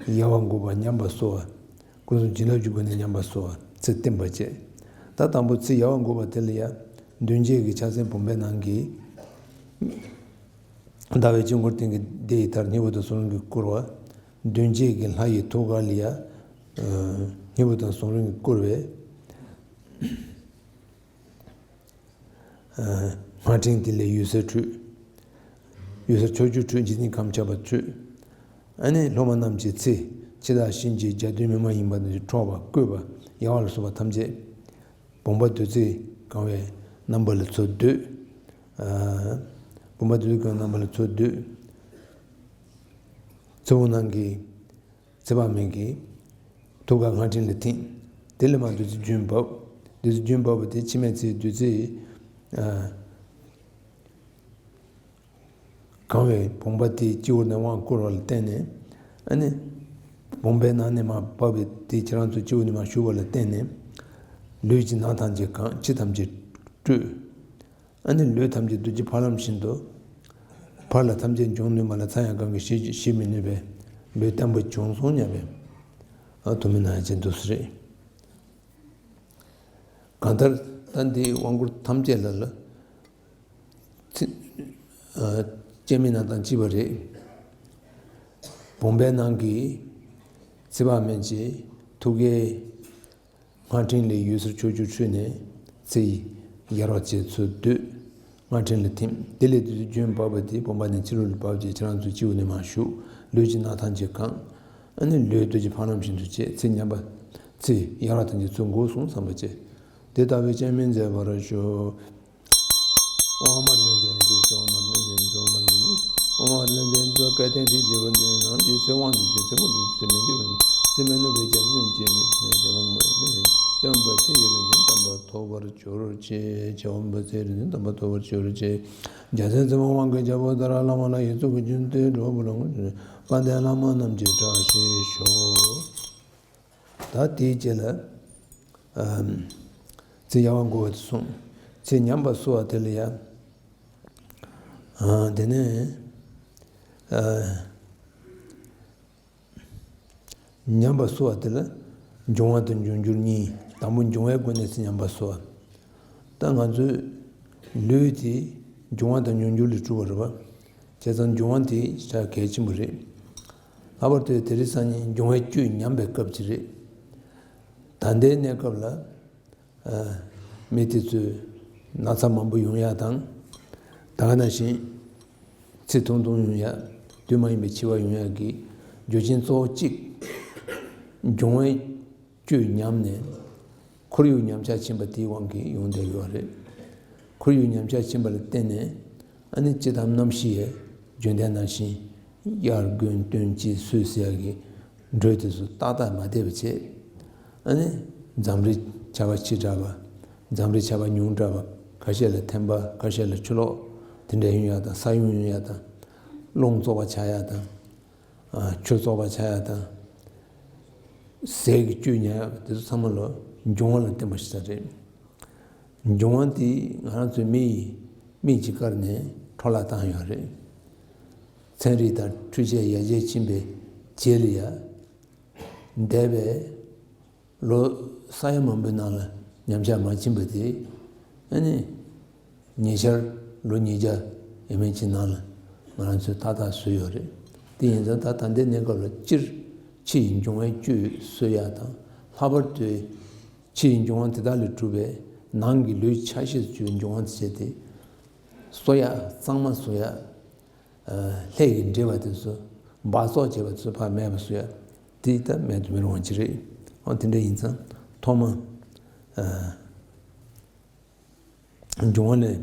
ཡལ་བ་འགུགས་པ་ཉམས་པ་གསོ་བ། སྐུ་གསུམ་བྱིན་རླབས་ཀྱི་སྒོ་ནས་ཉམས་པ་གསོ་བ། ཚེ་བརྟན་པ་བཅས། ད་དང་པོ་ཚེ་ཡལ་བ་འགུགས་པ་དེ་ལ་ཡ། མདུན་བསྐྱེད་ཀྱི་ཕྱག་མཚན་བུམ་པའི་ནང་གི། ཟླ་བའི་དཀྱིལ་འཁོར་སྟེང་གི་བདེ་ཡི་མཐར་སྙིང་པོ་དང་གསུམ་གྱིས་བསྐོར་བ། མདུན་བསྐྱེད་ཀྱི་ལྷ་ཡི་ཐུགས་ཀ་ལ་ཡ། ཨ། སྙིང་པོ་དང་གསུམ་གྱིས་བསྐོར་བའི། ཨ། སྔགས་ཕྲེང་དེ་ལས་འོད་ཟེར་འཕྲོས། འོད་ཟེར་ཕྱོགས་བཅུར་འཕྲོས། འཇིག་རྟེན་ཁམས་ཁྱབ་པར་འཕྲོས། ཨ་ནི་སློབ་མ་རྣམས་ཀྱི་ཚེ་འཆི་བདག་གཤིན་རྗེ་རྒྱལ་བདུད་མི་མ་ཡིན་པ་རྣམས་ཀྱི་འཕྲོག་པ་བརྐོས་པ་ཡལ་བ་ལ་སོགས་པ་ཐམས་ཅད་བུམ་པ་བདུད་རྩིས་གང་བའི་རྣམ་པ་ལ་ཚུར་སྡུད། ཨ། བུམ་པ་བདུད་རྩིས་གང་བའི་རྣམ་པ་ལ་ཚུར་སྡུད། ཚེ་དབང་ནང་གི། ཚེ་དཔག་མེད་ཀྱི་ཐུགས་ཀ་སྔགས་ཕྲེང་ལ་ཐིམ། དེ་ལས་མར་བདུད་རྩི་རྒྱུན་བབས། བདུད་རྩི་རྒྱུན་བབས་པ་དེ་འཆི་མེད་ཚེའི་བདུད་རྩི། ཨ། གང་བའི་བུམ་པ་དེའི་སྤྱི་བོ་ནས་དབང་བསྐུར་བ་ལ་བརྟེན་ནས། ཨ་ནི། བུམ་པའི་ནང་ནས་མར་བབས་པའི་དེ་ཁྱེད་རང་ཚོའི་སྤྱི་བོ་ནས་མར་ཞུགས་པ་ལ་བརྟེན་ནས། ལུས་ཀྱི་ནང་ཐམས་ཅད་གང་། ཕྱི་ཐམས་ཅད་བཀྲུས། ཨ་ནི་ལུས་ཐམས་ཅད་རྡོ་རྗེ་ཕ་ལམ་བཞིན་དུ། ཕར་ལ་ཐམས་ཅད་འབྱུང་ནུས་མ་ལ་ཚངས་དབྱངས་གང་གིས་ཞི་ཞི་མི་ནུས་པའི་ལུས་བརྟན་པོ་བྱུང་སོང་སྙམ་པའི། ཨ་ཐུགས་སྨོན་གནང་ཡ་ཅིག་འདུག་སེ་རེད། གང་ལྟར་ད་འདིའི་དབང་བསྐུར་ཐམས་ཅད་ལ་ལ། ཚེ། ཨ། སྤྱན་མའི་ནང་དང་གཅིག་པ་རེད། བུམ་པའི་ནང་གི་ཚེ་དཔག་མེད་ཀྱི་ཐུགས་ཀའི་སྔགས་ཕྲེང་ལས་འོད་ཟེར་ཕྱོགས་བཅུར་འཕྲོས་ནས་ཚེ་ཡི་ཡར་བ་ཅན་ཚུར་བསྡུས། སྔགས་ཕྲེང་ལ་ཐིམ། དེ་ལས་བདུད་རྩིའི་རྒྱུན་བབས་པ་དེ་བུམ་པ་ནས་ཕྱི་རོལ་ལ་བབས་ཀྱི་ཁྱེད་རང་ཚོའི་སྤྱི་བོ་ནས་མར་ཞུགས། ལུས་ཀྱི་ནང་ཐམས་ཅད་གང་། ཨ་ནི་ལུས་རྡོ་རྗེ་ཕ་ལམ་བཞིན་དུ་བྱས། ཚེ་ཉམས་པ། ཚེ་ཡར་བ་ཐམས་ཅད་ཚུར་འགུགས་སོང་བསམ་པ་བྱས། དེ་ལྟ་བུའི་སྤྱན་མི་མཛད་པར་ཞོག། ཨོཾ་ཨ་མྲ་ཎི་ཛ་ཡེ་ཏི་ཙོ། ཨོཾ་ཨ་མྲ་ཎི་ཛ་ཡེ་ཏི་ཙོ། ཨོཾ་ཨ་མྲ་ཎི་ཛ་ཡེ་ཏི་ཙོ། སྐལ་ལྡན་རིགས་བཞི་པོ་འདི་ནམ་ཞིག་ཚེ་དབང་དུ་བྱས། ཚེ་མུ་ལུས་ཚེ་མི་འགྱུར་བ། ཚེ་མི་ནུབ་པའི་རྒྱལ་མཚན་ཅན་མི་ནུབ་ཀྱང་མ་ནུབ་པའི་བྱམས་པ་ཚེ་ཡི་རིག་འཛིན་དམ་པ་ཐོབ་པར་གྱུར་ཅིག། བྱམས་པ་ཚེ་ཡི་རིག་འཛིན་དམ་པ་ཐོབ་པར་གྱུར་ཅིག། རྒྱལ་མཚན་ཙིག་དམར་དབང་གི་རྒྱལ་པོ་ཏཱ་ར་བླ་མ་ལ་ཡི་བསྙེན་བཀུར་བྱོན་ཏེ་གྲོགས་པོ་ལ་དཔལ་ལྡན་བླ་མ་རྣམས་ཀྱི་བཀྲ་ཤིས་ཤོག། ད་དེའི་རྗེས་ལ། ཨམ། ཚེ་ཡར་བ་འགུགས་པ་དེ་གསུངས། ཚེ་ཉམས་པ་གསོ་བ་དེ་ལ་ཡ། ཨ། དེ་ནས། ཨ། ཉམས་པ་གསོ་བ་དེ་ལ་འབྱུང་བ་དང་འབྱུང་འགྱུར་གཉིས། དང་པོ་འབྱུང་བའི་སྒོ་ནས་ཚེ་ཉམས་པ་གསོ་བ། ད་ང་ཚོའི་ལུས་དེ་འབྱུང་བ་དང་འབྱུང་འགྱུར་ལས་གྲུབ་པ་རེད་པ། བྱས་ཙང་འབྱུང་བ་དེ་ཞེ་དྲག་གལ་ཆེན་པོ་རེད། ལྷག་པར་དུ་དེ་རིང་སང་ཉིན་འབྱུང་བའི་བཅུད་ཉམས་པའི་སྐབས་ཅིག་རེད། ད་ལྟའི་གནས་སྐབས་ལ། ཨ། མི་དེ་ཚོས་ན་ཚ་མང་པོ་ཡོང་ཡ་དང་། ད་ག་ནང་བཞིན་ཚེ་ཐུང་ཐུང་ཡོང་ཡ། དུས་མ་ཡིན་པའི་འཆི་བ་ཡོང་ཡ་གི་རྒྱུ་རྐྱེན་གཙོ་བོ་གཅིག། འབྱུང་བའི་བཅུད་ཉམས་ནས་ཁོར་ཡུག་ཉམས་ཆག་ཕྱིན་པ་དེའི་དབང་གིས་ཡོང་བསྡད་ཡོད་རེད། ཁོར་ཡུག་ཉམས་ཆག་ཕྱིན་པ་ལ་བརྟེན་ནས། ཨ་ནི་སྤྱིར་བཏང་གནམ་གཤིས་ཡང་རྒྱུན་ལྡན་ནང་བཞིན་དབྱར་དགུན་སྟོན་དཔྱིད་སོས་ཟེར་ཡ་གི་འགྲོས་དེ་ཚོ་ཏག་ཏག་མ་བསྡད་པ་བྱས། ཨ་ནི་འཛམ་རིག་ཆར་པ་ཆེ་དྲགས་པ། འཛམ་རིག་ཆར་པ་ཉུང་དྲགས་པ། ཁ་ཤས་ལ་ཐན་པ། ཁ་ཤས་ལ་ཆུ་ལོག་དེ་འདྲ་ཡོང་ཡ་དང་། ས་ཡོམ་ཡོང་ཡ་དང་། རླུང་བཙོག་པ་ཆགས་ཡ་དང་། ཨ། ཆུ་བཙོག་པ་ཆགས་ཡ་དང་། ཟས་ཀྱི་བཅུད་ཉམས་ཡ། དེ་ཚོ་ཚང་མ་ལོ་འབྱུང་བ་ལ་བརྟེན་པ་ཞིག་ད་རེད། འབྱུང་བ་འདི་ང་རང་ཚོའི་མི་ཡིས་མིག་གིས་བཀར་ནས་འཕྲོ་བརླག་བཏང་ཡོད་རེད། ཚན་རིག་དང་འཕྲུལ་ཆས་ཡར་རྒྱས་ཕྱིན་པའི་རྗེས་ལ་ཡ། འདས་པའི་ལོ་ས་ཡ་མང་པོའི་ནང་ལ་ཉམས་ཆག་མ་ཕྱིན་པ་དེ། ཨ་ནི་ཉེ་ཆར་ལོ་ཉིས་བརྒྱ་ཡས་མས་ཅིག་ནང་ལ་ང་རང་ཚོས་ཏག་ཏག་བཟོས་ཡོད་རེད། དེ་ཡིན་ཙང་ད་ད་ལྟའི་གནས་སྐབས་ལ་སྤྱིར་ཕྱི་ཡི་འབྱུང་བའི་བཅུད་གསོ་ཡ་དང་། ལྷག་པར་དུ་ཕྱི་ཡི་འབྱུང་བ་དེ་དག་ལས་གྲུབ་པའི་ནང་གི་ལུས་ཆ་ཤས་སུ་གྱུར་པའི་འབྱུང་བ་དེ་བྱས་ཏེ། གསོ་ཡ། གཙང་མ་བཟོ་ཡ། ཨ། ལྷས་ཀྱིས་འདྲིས་པ་དེ་ཚོ་འབག་བཙོག་བྱས་པ་ཚོ་ཕར་མེད་པ་བཟོ་ཡ། དེ་ད་མེད་དུ་མི་རུང་བ་ཅིག་རེད། འོ་དེ་འདྲ་ཡིན་ཙང་ཐོག་མ། ཨ། འབྱུང་བ་ལས།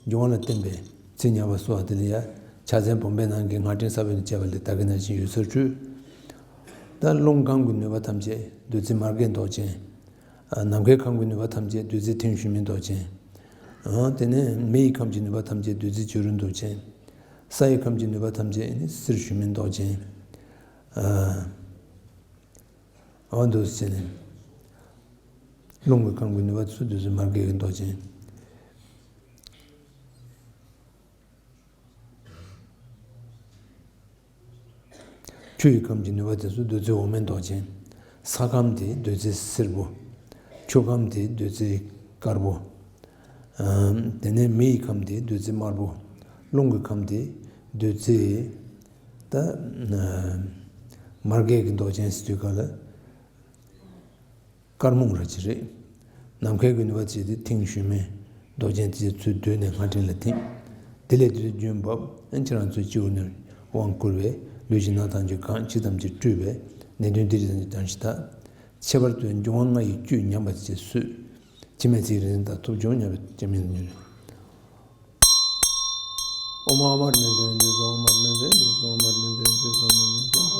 འབྱུང་བ་ལ་བརྟེན་པའི་ཚེ་ཉམས་པ་གསོ་བ་དེ་ལ་ཡ། ཕྱག་མཚན་བུམ་པའི་ནང་གི་སྔགས་ཕྲེང་ས་བོན་དང་བཅས་པ་ལས་ད་ག་ནང་བཞིན་འོད་ཟེར་འཕྲོས། ད་རླུང་ཁམས་ཀྱི་ནུས་པ་ཐམས་ཅད་བདུད་རྩི་མར་གད་མདོག་ཅན། ཨ། ནམ་མཁའི་ཁམས་ཀྱི་ནུས་པ་ཐམས་ཅད་བདུད་རྩི་ཐིང་ཞུན་མའི་མདོག་ཅན། ཨ། དེ་ནས་མེ་ཡི་ཁམས་ཀྱི་ནུས་པ་ཐམས་ཅད་བདུད་རྩི་བྱུ་རུའི་མདོག་ཅན། ས་ཡི་ཁམས་ཀྱི་ནུས་པ་ཐམས་ཅད་ནི་གསེར་ཞུན་མའི་མདོག་ཅན། ཨ། འོ་འདུག་སེ་བྱས་ནས། རླུང་གི་ཁམས་ཀྱི་ནུས་པ་ཚུ་བདུད་རྩི་མར་གད་ཀྱི་མདོག་ཅན། ཆུ་ཡི་ཁམས་ཀྱི་ནུས་པ་དེ་ཚུ་བདུད་རྩི་འོ་མའི་མདོག་ཅན། ས་ཁམས་དེ་བདུད་རྩི་སེར་པོ། ཆུ་ཁམས་དེ་བདུད་རྩི་དཀར་པོ། ཨམ། དེ་ནས་མེ་ཡི་ཁམས་དེ་བདུད་རྩི་དམར་པོ། རླུང་གི་ཁམས་དེ་བདུད་རྩི། ད་མར་གད་ཀྱི་མདོག་ཅན་ཟེར་དུས་སྐབས་ལ། དཀར་མོ་ར་ཅིག་རེད། ནམ་མཁའི་གི་ནུས་པ་བྱས་ཏེ་ཐིང་ཞུན་མའི་མདོག་ཅན་དེ་ཚུར་བསྡུས་ནས་སྔགས་ཕྲེང་ལ་ཐིམ། དེ་ལས་བདུད་རྩི་རྒྱུན་བབས། ཨ་ནི་ཁྱེད་རང་ཚོའི་སྤྱི་བོ་ནས་དབང་བསྐུར་བས་ལུས་ཀྱི་ནང་ཐམས་ཅད་གང་། ཕྱི་ཐམས་ཅད་བཀྲུས་པས་ནད་གདོན་སྡིག་སྒྲིབ་ཐམས་ཅད་བྱང་ཞིང་དག། ཁྱད་པར་དུ་འབྱུང་བ་ལྔ་ཡི་བཅུད་ཉམས་པ་བཅས་སོས། འཆི་མེད་ཚེ་ཡི་རིག་འཛིན་དང་ཐོབ་བྱུང་སྙམ་པའི་སྤྱན་མིག་ནས། ཨོཾ་ཨ་མྲ་ཎི་ཛ་ཡེ་ཏི་ཙོ། ཨོཾ་ཨ་མྲ་ཎི་ཛ་ཡེ་ཏི་ཙོ། ཨོཾ་ཨ་མྲ་ཎི་ཛ་ཡེ་ཏི་ཙོ། ཨོཾ་ཨ་མྲ་ཎི་ཛ་ཡེ་ཏི་ཙོ།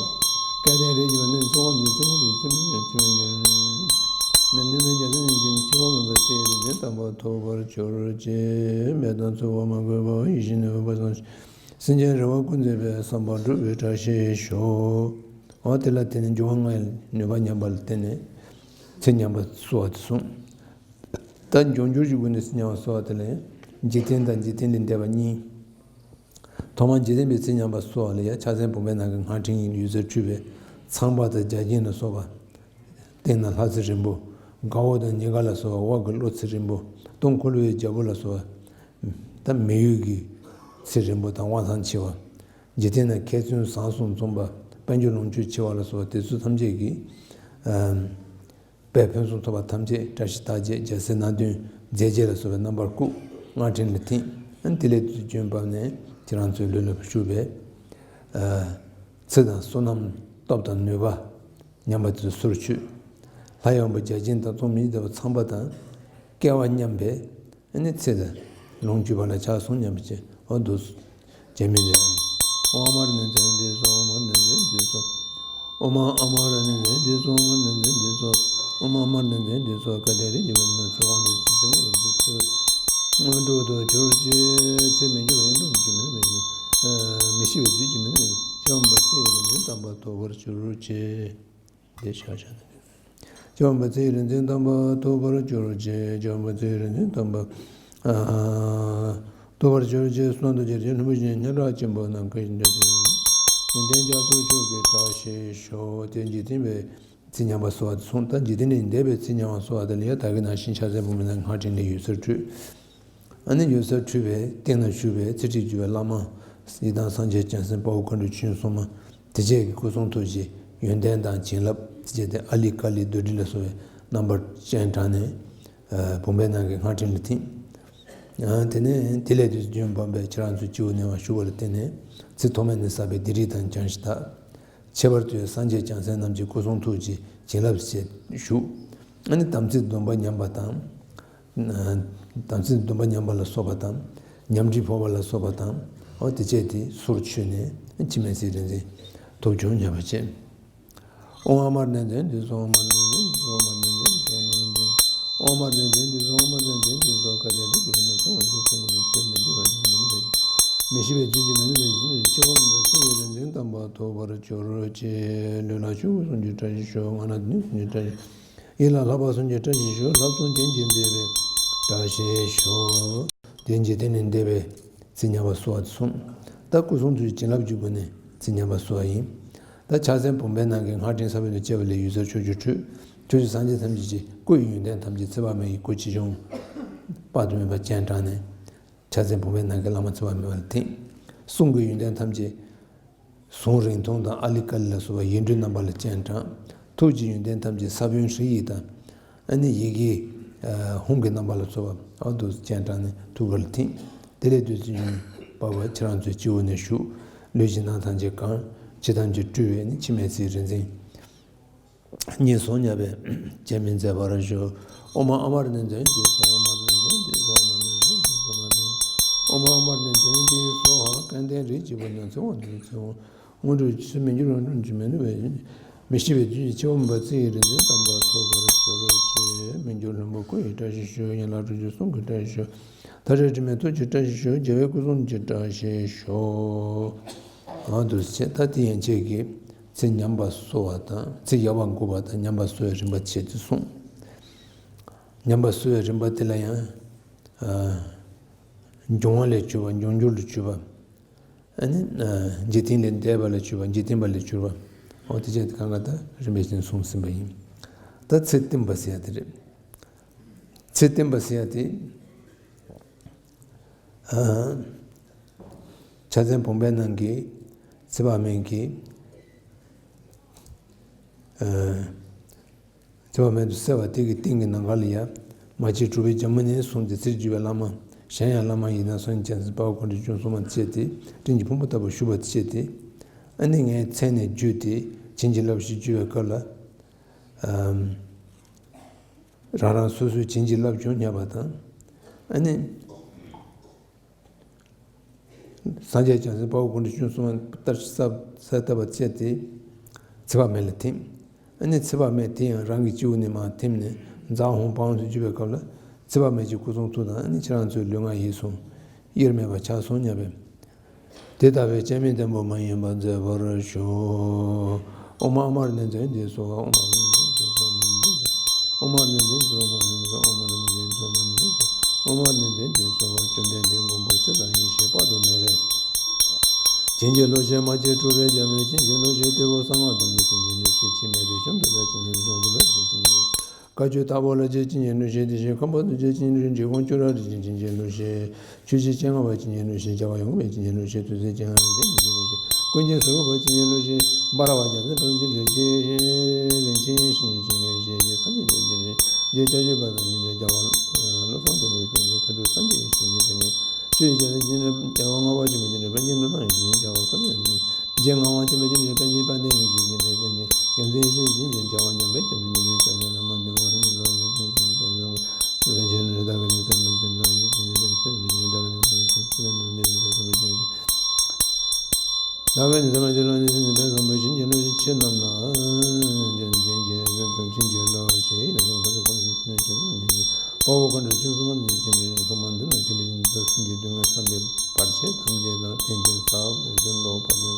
སྐལ་ལྡན་རིགས་བཞི་པོ་ནི་ཚེ་དབང་དུ་བྱས། ཚེ་མུ་ལུས་ཚེ་མི་འགྱུར། ཚེ་མི་འགྱུར། མི་ནུབ་པའི་རྒྱལ་མཚན་ཅན་མི་ནུབ་ཀྱང་། འཆི་བ་མེད་པའི་ཚེ་ཡི་རིག་འཛིན་དམ་པ་ཐོབ་པར་གྱུར་ཅིག། མེ་ཏོག་ཚེ་འཕོས་མ་གོས་པ། ཡིད་བཞིན་ནོར་བུ་དཔལ་བཟང་། སེམས་ཅན་རེ་བ་ཀུན་མཛད་པའི། བསམ་པ་འགྲུབ་པའི་བཀྲ་ཤིས་ཤོག་འོ་དེ་ལ་བརྟེན་ནས་འབྱུང་བ་ལྔའི་ནུས་པ་ཉམས་པ་ལ་བརྟེན་ནས་ཚེ་ཉམས་པ་གསོ་བ་དེ་གསུངས། ད་འབྱུང་འགྱུར་གྱི་སྒོ་ནས་ཚེ་ཉམས་པ་གསོ་བ་དེ་ལ་ཡང་འཇིག་རྟེན་དང་འཇིག་རྟེན་ལས་འདས་པ་གཉིས། ཐོག་མར་འཇིག་རྟེན་པའི་ཚེ་ཉམས་པ་གསོ་བ་ལ་ཡང་ཕྱག་མཚན་བུམ་པའི་ནང་གི་སྔགས་ཕྲེང་ཡོད་ཚད་འཁྲུལ་པའི་ཚངས་པ་དང་བརྒྱ་བྱིན་ལ་སོགས་པ། སྟེང་ན་ལྷ་ཚེ་རིང་པོ། དགའ་བོ་དང་ཉེ་དགའ་ལ་སོགས་པ། འོག་གི་ཀླུ་ཚེ་རིང་པོ། སྟོང་འཁོར་ལོའི་རྒྱལ་པོ་ལ་སོགས་པ། ད་མི་ཡུལ་གྱི་ཚེ་རིང་པོ་དང་དབང་ཐང་ཆེ་བ། འཇིག་རྟེན་ན་མཁས་བཙུན་བཟང་གསུམ་འཛོམས་པ། དཔལ་འབྱོར་ལོངས་སྤྱོད་ཆེ་བ་ལ་སོགས་པ་དེ་ཚོ་ཐམས་ཅད་ཀྱིས། ཨམ། དཔལ་ཕུན་སུམ་ཚོགས་པ་ཐམས་ཅད་བཀྲ་ཤིས་རྟགས་བརྒྱད་རྒྱལ་སྲིད་སྣ་བདུན་མཛད་རྗེས་ལ་སོགས་པའི་རྣམ་པར་བཀུག་སྔགས་ཕྲེང་ལ་ཐིམ། དེ་ལས་བརྒྱུད་པ་ནས་ཁྱེད་རང་ཚོའི་ལུས་ལ་ཞུགས་པའི་ཚེ་དང་བསོད་ནམས་སྟོབས་དང་ནུས་པ་ཉམས་པ་དེ་ཚོ་སོར་ཆུད། ལྷ་ཡི་བུམ་པ་བརྒྱ་བྱིན་དང་སྟོང་མི་འཇིགས་པ་ཚངས་པ་དང་སྐལ་བ་མཉམ་པའི་ཨ་ནི་ཚེ་དང་ལོངས་སྤྱོད་པ་ལ་ཕྱག་འཚལ་སྙམ་པའི་ཕྱིར། འོ་འདུག་ཇི་མི་ལས། ཨོཾ་ཨ་མ་ར་ནི་ཛ་ནི་དྷཱིཿསྭཱ་ཧཱ། ཨོཾ་ཨ་མ་ར་ནི་ཛ་ནི་དྷཱིཿསྭཱ་ཧཱ། ཨོཾ་ཨ་མ་ར་ནི་ཛ་ནི་དྷཱིཿསྭཱ་ཧཱ། ཨོཾ་ཨ་མ་ར་ནི་ཛ་ནི་དྷཱིཿསྭཱ་ཧཱ། ཨོཾ་ཨ་མ་ར་ནི་ཛ་ནི་དྷཱིཿསྭཱ་ཧཱ། ག་དེ་རིགས་ཀྱི་བུ་ནང་ཚེ་དབང་དུ་ཅི་ཚེ་དབང་དུ་ཚེ་སྔོན་འགྲོ་དུ་གྱུར་ཅིག་ཚེ་མི་འགྱུར་ཡུན་དུ་གྱུར་མི་ནུས་མི་ཤི་བའི་རྒྱུད་ཀྱི་མི་ནུས་མི་ཆེ་བ་པ་ཚེ་ཡི་རིག་འཛིན་དམ་པ་ཐོབ་པར་གྱུར་ཅིག་འདི་ཆ་ཆ་ན། བྱམས་པ་ཚེ་རིག་འཛིན་དམ་པ་ཐོབ་པར་གྱུར་ཅིག་བྱམས་པ་ཚེ་རིག་འཛིན་དམ་པ་ཐོབ་པར་གྱུར་ཅིག་གསོན་དུ་གྱུར་ཅིག་ལྷུན་པོ་བཞིན་སྙན་གྲགས་ཆེན་པོ་ནམ་མཁའི་མཐའ། ཡོན་ཏན་རྒྱ་མཚོ་མཆོག་གི་བཀྲ་ཤིས་ཤོག་དེ་འཇིག་རྟེན་པའི་ཚེ་ཉམས་པ་གསོ་བ་དེ་གསུངས། ད་འཇིག་རྟེན་ལས་འདས་པའི་ཚེ་ཉམས་པ་གསོ་བ་དེ་ལ་ཡང་ད་གིན་ནང་བཞིན་ཕྱག་འཚལ་བུམ་པའི་ནང་སྔགས་ཕྲེང་ལས་ཡོད་ཚད་འཁྲུལ། ཨ་ནི་ཡོད་ཚད་འཁྲུལ་བའི་སྟེང་ན་བཞུགས་པའི་ཚེ་ཁྲིད་བརྒྱུད་པའི་བླ་མ། ཡི་དམ་སངས་རྒྱས་བྱང་སེམས་དཔའ་བོ་མཁའ་འགྲོ་ཆོས་སྐྱོང་སྲུང་མ། དེ་བཅས་ཀྱི་སྐུ་གསུང་ཐུགས་ཀྱི་ཡོན་ཏན་དང་བྱིན་རླབས་དེ་བཅས་ཏེ་ཨ་ལི་ཀ་ལི་རྡོ་རྗེ་ལ་སོགས་པའི་རྣམ་པར་སྤྱན་དྲངས་ནས། ཨ། བུམ་པའི་ནང་གི་སྔགས་ཕྲེང་ལ་ཐིམ། ཨ། དེ་ནས་དེ་ལས་དུས་སུ་རྒྱུན་བབས་པའི་ཁྱེད་རང་ཚོའི་སྤྱི་བོ་ནས་མར་ཞུགས་པ་ལ་བརྟེན་ནས་ཚེ་ཐོག་མེད་ནས་བསགས་པའི་སྡིག་སྒྲིབ་དང་སྦྱངས་ཤིང་དག་ཁྱད་པར་དུ་སངས་རྒྱས་བྱང་སེམས་རྣམས་ཀྱི་སྐུ་གསུང་ཐུགས་ཀྱི་བྱིན་རླབས་ཞེས་ཞུ། ཨ་ནི་དམ་ཚིག་སྡོམ་པ་ཉམས་པ་དང་། དམ་ཚིག་སྡོམ་པ་ཉམས་པ་ལ་སོགས་པ་དང་། ཉམས་འགྲིབ་ཕོག་པ་ལ་སོགས་པ་དང་། འོ་དེ་བཅས་དེ་སོར་ཆུད་ནས་འཆི་མེད་ཚེ་རིག་འཛིན་ཐོབ་བྱུང་སྙམ་པ་བྱེད། ཨོཾ་ཨ་མ་ར་ནི་ཛ་ནི་དྷཱིཿསྭཱ་ཧཱ། ཨོཾ་ཨ་མ་ར་ནི་ཛ་ནི་དྷཱིཿསྭཱ་ཧཱ། ཨོཾ་ཨ་མ་ར་ནི་ཛ་ནི་དྷཱིཿསྭཱ་ཧཱ། ཨོཾ་ཨ་མ་ར་ནི་ཛ་ནི་དྷཱིཿསྭཱ་ཧཱ། ཨོཾ་ཨ་མ་ར་ནི་ཛ་ནི་དྷཱིཿསྭཱ་ཧཱ། ག་དེ་རིགས་ཀྱི་བུ་ནང་ཚེ་དབང་དུ་ཚེ་སྔོན་དུ་ཚེ་མི་འགྱུར་བ་ཉིད་མི་ནུས་པ། མི་ཤི་བའི་རྒྱུད་ཀྱི་མི་ནུས་པའི་ཚེ་ཆེ་བ་མིན་པ་ཚེ་ཡི་རིག་འཛིན་དམ་པ་ཐོབ་པར་གྱུར་ཅིག་ལུས་ལ་ཆོས་སྐུ་གསུམ་གྱི་བཀྲ་ཤིས་ཤོག་ངག་ན་དོན་གསུམ་གྱི་བཀྲ་ཤིས། ཡིད་ལ་ལྷག་པ་གསུམ་གྱི་བཀྲ་ཤིས་ཤོག་ལྷག་བསམ་ཅན་གྱིས་མཛད་པའི་བཀྲ་ཤིས་ཤོག་དེ་འཇིག་རྟེན་ལས་འདས་པའི་ཚེ་ཉམས་པ་གསོ་བ་གསུངས། ད་སྐུ་གསུང་ཐུགས་ཀྱི་བྱིན་རླབས་ཀྱི་སྒོ་ནས་ཚེ་ཉམས་པ་གསོ་བ་ཡིན། ད་ཕྱག་མཚན་བུམ་པའི་ནང་གི་སྔགས་ཕྲེང་ས་བོན་དང་བཅས་པ་ལས་ཡུལ་ས་ཕྱོགས་བཅུ་འཁྲུགས། ཕྱོགས་བཅུའི་སངས་རྒྱས་ཐམས་ཅད་ཀྱི་སྐུ་ཡི་ཡོན་ཏན་ཐམས་ཅད་ཚེ་དཔག་མེད་ཀྱི་སྐུ་ཆེ་ཆུང་དཔག་ཏུ་མེད་པ་སྤྱན་དྲངས་ནས། ཕྱག་མཚན་བུམ་པའི་ནང་གི་བླ་མ་ཚེ་དཔག་མེད་པ་ལ་ཐིམ། གསུང་གི་ཡོན་ཏན་ཐམས་ཅད་གཟུངས་རིང་ཐུང་དང་ཨ་ལི་ཀ་ལི་ལ་སོགས་པ་ཡིག་འབྲུའི་རྣམ་པ་ལ་སྤྱན་དྲངས། ཐུགས་ཀྱི་ཡོན་ཏན་ཐམས་ཅད་ས་བོན་ཧྲཱིཿཡིག་དང་། ཨ་ནི་ཡི་གེ་ཧཱུྃ་གི་རྣམ་པ་ལ་སོགས་པ་ཨ་འདུག་སྤྱན་དྲངས་ནས་ཐུགས་ཀ་ལ་ཐིམ། དེ་ལས་བདུད་རྩི་ཡུན་བབས་པ་ཁྱེད་རང་ཚོའི་སྤྱི་བོ་ནས་ཞུགས། ལུས་ཀྱི་ནང་ཐམས་ཅད་གང་། འཆི་བདག་གིས་སྤྲུལ་བའི་ནི་འཆི་མེད་ཚེའི་རིག་འཛིན། ཉིད་སོང་སྙམ་པའི་བྱས་མིན་མཛད་པར་ཞུ། ཨོཾ་ཨ་མ་ར་ནི་ཛ་ནི་དྷཱིཿསྭཱ་ཧཱ། ཨོཾ་ཨ་མ་ར་ནི་ཛ་ནི་དྷཱིཿསྭཱ་ཧཱ། ཨོཾ་ཨ་མ་ར་ནི་ཛ་ནི་དྷཱིཿསྭཱ་ཧཱ། ཨོཾ་ཨ་མ་ར་ནི་ཛ་ནི་དྷཱིཿསྭཱ་ཧཱ། སྐལ་ལྡན་རིགས་ཀྱི་བུ་ནང་ཚེ་དབང་དུ་ཚེ་དབང་། སྔོན་འགྲོ་ཚེ་མི་འགྱུར་སྔོན་འགྲོ་ཚེ་མི་ནུས་པའི། མི་ཤི་བའི་རྒྱུད་ཀྱི་ཆེ་བ་མིན་པ་ཚེ་ཡི་རིག་འཛིན་དམ་པ་ཐོབ་པར་གྱུར་ཅིག་མི་འགྱུར་ལྷུན་པོ་སྐུ་ཡི་བཀྲ་ཤིས་ཤོག་ཡན་ལག་དྲུག་ཅུ་གསུམ་གྱི་བཀྲ་ཤིས་ཤོག་མཐའ་བྲལ་དྲི་མེད་ཐུགས་ཀྱི་བཀྲ་ཤིས་ཤོག་རྒྱལ་བའི་སྐུ་གསུང་གི་བཀྲ་ཤིས་ཤོག་ཨ་འདུག་སེ་བྱས། ད་དེ་ཡན་ཆད་ཀྱིས་ཚེ་ཉམས་པ་གསོ་བ་དང་ཚེ་ཡག་པ་འགོད་པ་དང་ཉམས་པ་གསོ་བའི་རིམ་པ་བྱས་ཏེ་གསུངས། ཉམས་པ་གསོ་བའི་རིམ་པ་དེ་ལ་ཡང་། ཨ། འབྱུང་བ་ལས་གྱུར་པ། འབྱུང་འགྱུར་ལས་གྱུར་པ། ཨ་ནི། ཨ། འཇིག་རྟེན་ལས་འདས་པ་ལས་གྱུར་པ། འཇིག་རྟེན་པ་ལས་གྱུར་པ། འོ་དེ་བྱས་ཏེ་གང་ག་ད་རིམ་པས་བྱས་ནས་གསུངས་ཟིན་པ་ཡིན། ད་ཚེ་བརྟན་པ་ཟེར་ཡ་དེ་རེད། ཚེ་བརྟན་པ་ཟེར་ཡ་དེ། ཨ། ཕྱག་མཚན་བུམ་པའི་ནང་གི་ཚེ་དཔག་མེད་ཀྱི། ཨ། ཚེ་དཔག་མེད་དུ་གསལ་བ་དེ་གི་སྟེང་གི་ནམ་མཁའ་ལ་ཡ། མ་གཅིག་གྲུབ་པའི་རྒྱལ་མོ་ནས་བཟུང་སྟེ་ཚེ་བརྒྱུད་པའི་བླ་མ། གཞན་ཡང་བླ་མ་ཡི་དམ་སངས་རྒྱས་བྱང་སེམས་དཔའ་བོ་མཁའ་འགྲོ་ཆོས་སྐྱོང་སྲུང་མ་བཅས་ཏེ་སྤྲིན་གྱི་ཕུང་པོ་ལྟ་བུར་བཞུགས་པ་བཅས་ཏེ། ཨ་ནི་ངའི་མཚན་ནས་བརྒྱུད་དེ་བྱིན་གྱིས་བརླབས་ཤིག་བརྒྱུད་པའི་སྐབས་ལ། ཨམ། རང་རང་སོ་སོའི་བྱིན་གྱིས་བརླབས་བྱུང་སྙམ་པ་དང་། ཨ་ནི། སངས་རྒྱས་བྱང་སེམས་དཔའ་བོ་མཁའ་འགྲོ་ཆོས་སྐྱོང་སྲུང་མ་ལྟར་གསལ་གསལ་བཏབ་པ་བཅས་ཏེ། ཚེ་དཔག་མེད་ལ་ཐིམ། ཨ་ནི་ཚེ་དཔག་མེད་དེ་ཡང་རང་གི་སྤྱི་བོ་ནས་མར་ཐིམ་ནས་ཛཿཧཱུྃ་བཾ་སུ་བརྒྱུད་པའི་སྐབས་ལ། ཚེ་དཔག་མེད་ཀྱི་སྐུ་གསུང་ཐུགས་དང་ཨ་ནི་ཁྱེད་རང་ཚོའི་ལུས་ངག་ཡིད་གསུམ། དབྱེར་མེད་པར་ཆགས་སོང་སྙམ་པའི། དེ་ལྟ་བུའི་སྤྱན་མི་བརྟན་པོ་མ་ཡིན་པ་མཛད་པར་ཞུ། ཨོཾ་ཨ་མ་ར་ཎི་ཙན་དྷི་སྭཱ་ཧཱ། ཨོཾ་ཨ་མ་ར་ཎི་ཙན་དྷི་སྭཱ་ཧཱ། ཨོཾ་ཨ་མ་ར་ཎི་ཙན་དྷི་སྭཱ་ཧཱ། ཨོཾ་ཨ་མ་ར་ཎི་ཙན་དྷི་སྭཱ་ཧཱ། ཨོཾ་ཨ་མ་ར་ཎི་ཙན་དྷི་སྭཱ་ཧཱ། བཅོམ་ལྡན་འདས་མགོན་པོ་ཚེ་དང་ཡེ་ཤེས་དཔག་ཏུ་མེད་པའི། བྱིན་གྱིས་རློབ་བྱེད་མ་སྐྱེས་གྲུབ་པའི་རྒྱལ་མོས། བྱིན་གྱིས་རློབ་བྱེད་ཏེ་བོ་གསང་སྔགས་ཟླུམ་པོ། བྱིན་གྱིས་རློབ་བྱེད་འཆི་མེད་རིག་འཆང་དུ་བྱ། བྱིན་གྱིས་རློབ་བྱེད་འོད་དཔག་མེད་བྱིན་གྱིས་རློབ་བྱེད། བཀའ་ཆོས་དག་པོ་ལ་སྤྱད། བྱིན་གྱིས་རློབ་བྱེད། དེ་བཞིན་མཁའ་འགྲོ་མ་སྤྱད། བྱིན་གྱིས་རློབ་བྱེད། འཇིགས་དགོངས་བཅུ་ར་རིག་འཛིན། བྱིན་གྱིས་རློབ་བྱེད། ཆོས་ཀྱི་སྤྱན་མངའ་བ། བྱིན་གྱིས་རློབ་བྱེད། བྱ་བ་ཡོངས་པའི། བྱིན་གྱིས་རློབ་བྱེད། ཐུགས་སྲས་སྤྱན་སྔ་རིག་འཛིན། བྱིན་གྱིས་རློབ་བྱེད། ཀུན་མཁྱེན་ཟུར་པ། བྱིན་གྱིས་རློབ་བྱེད། འབར་བ་རྒྱལ་མཚན་པ། བྱིན་གྱིས་རློབ་བྱེད། རིན་ཆེན་བཞིན། བྱིན་གྱིས་རློབ་བྱེད། ཡེ་སངས་རྒྱས་བྱིན་གྱིས་རློབ་བྱེད། རྗེ་བྱང་ཆུབ་པ། བྱིན་གྱིས་རློབ་བྱེད། རྒྱལ་བ་བློ་བཟང་དོན་གྲུབ། བྱིན་གྱིས་རློབ་བྱེད། མཁའ་འགྲོ་སངས་རྒྱས་ཡེ་ཤེས་བྱིན། བྱིན་གྱིས་རློབ་བྱེད། ཆོས་ཀྱི་རྒྱལ་མཚན་བྱིན་གྱིས་རློབ་བྱེད། རྒྱལ་བ་ལྔ་པ་ཆེན་པོ། བྱིན་གྱིས་རློབ་བྱེད། རྒྱལ་བ་བཀའ་ནས་བྱིན། རྒྱལ་བ་བཀའ་ནས། རྗེ་ངག་དབང་ཆེན་པོ། བྱིན་གྱིས་རློབ་བྱེད། བྱིན་གྱིས་རློབ་བྱེད། ཡོངས་འཛིན་ཡེ་ཤེས་བྱིན་གྱིས་རློབ་བྱེད། རྒྱལ་བ་འཇམ་དཔལ་རྒྱལ་མཚན། བྱིན་གྱིས་རློབ་བྱེད། རྒྱལ་བ་བླ་མ་མདུན་དབང་ལྷ་ནི་ལོ་ཟེར་ཟེར་ཟེར་ཟེར་ཟེར་ཟེར་ཟེར་ཟེར་ཟེར་ཟེར་ཟེར། དཔའ་བོ་མཁའ་འགྲོ་ཁྱུང་གསུམ་པ་ནི་ཁྱེད་ཀྱི་ཐུགས་སྨོན་འདི་ནི་ཁྱེད་ཀྱི་སེམས་ཀྱི་སྡུག་བསྔལ་བསམ་པའི་བར་ཆད་ཐམས་ཅད་དང་། དེང་འདིར་ས་འོག་ཏུ་ལོག་པ་དང་།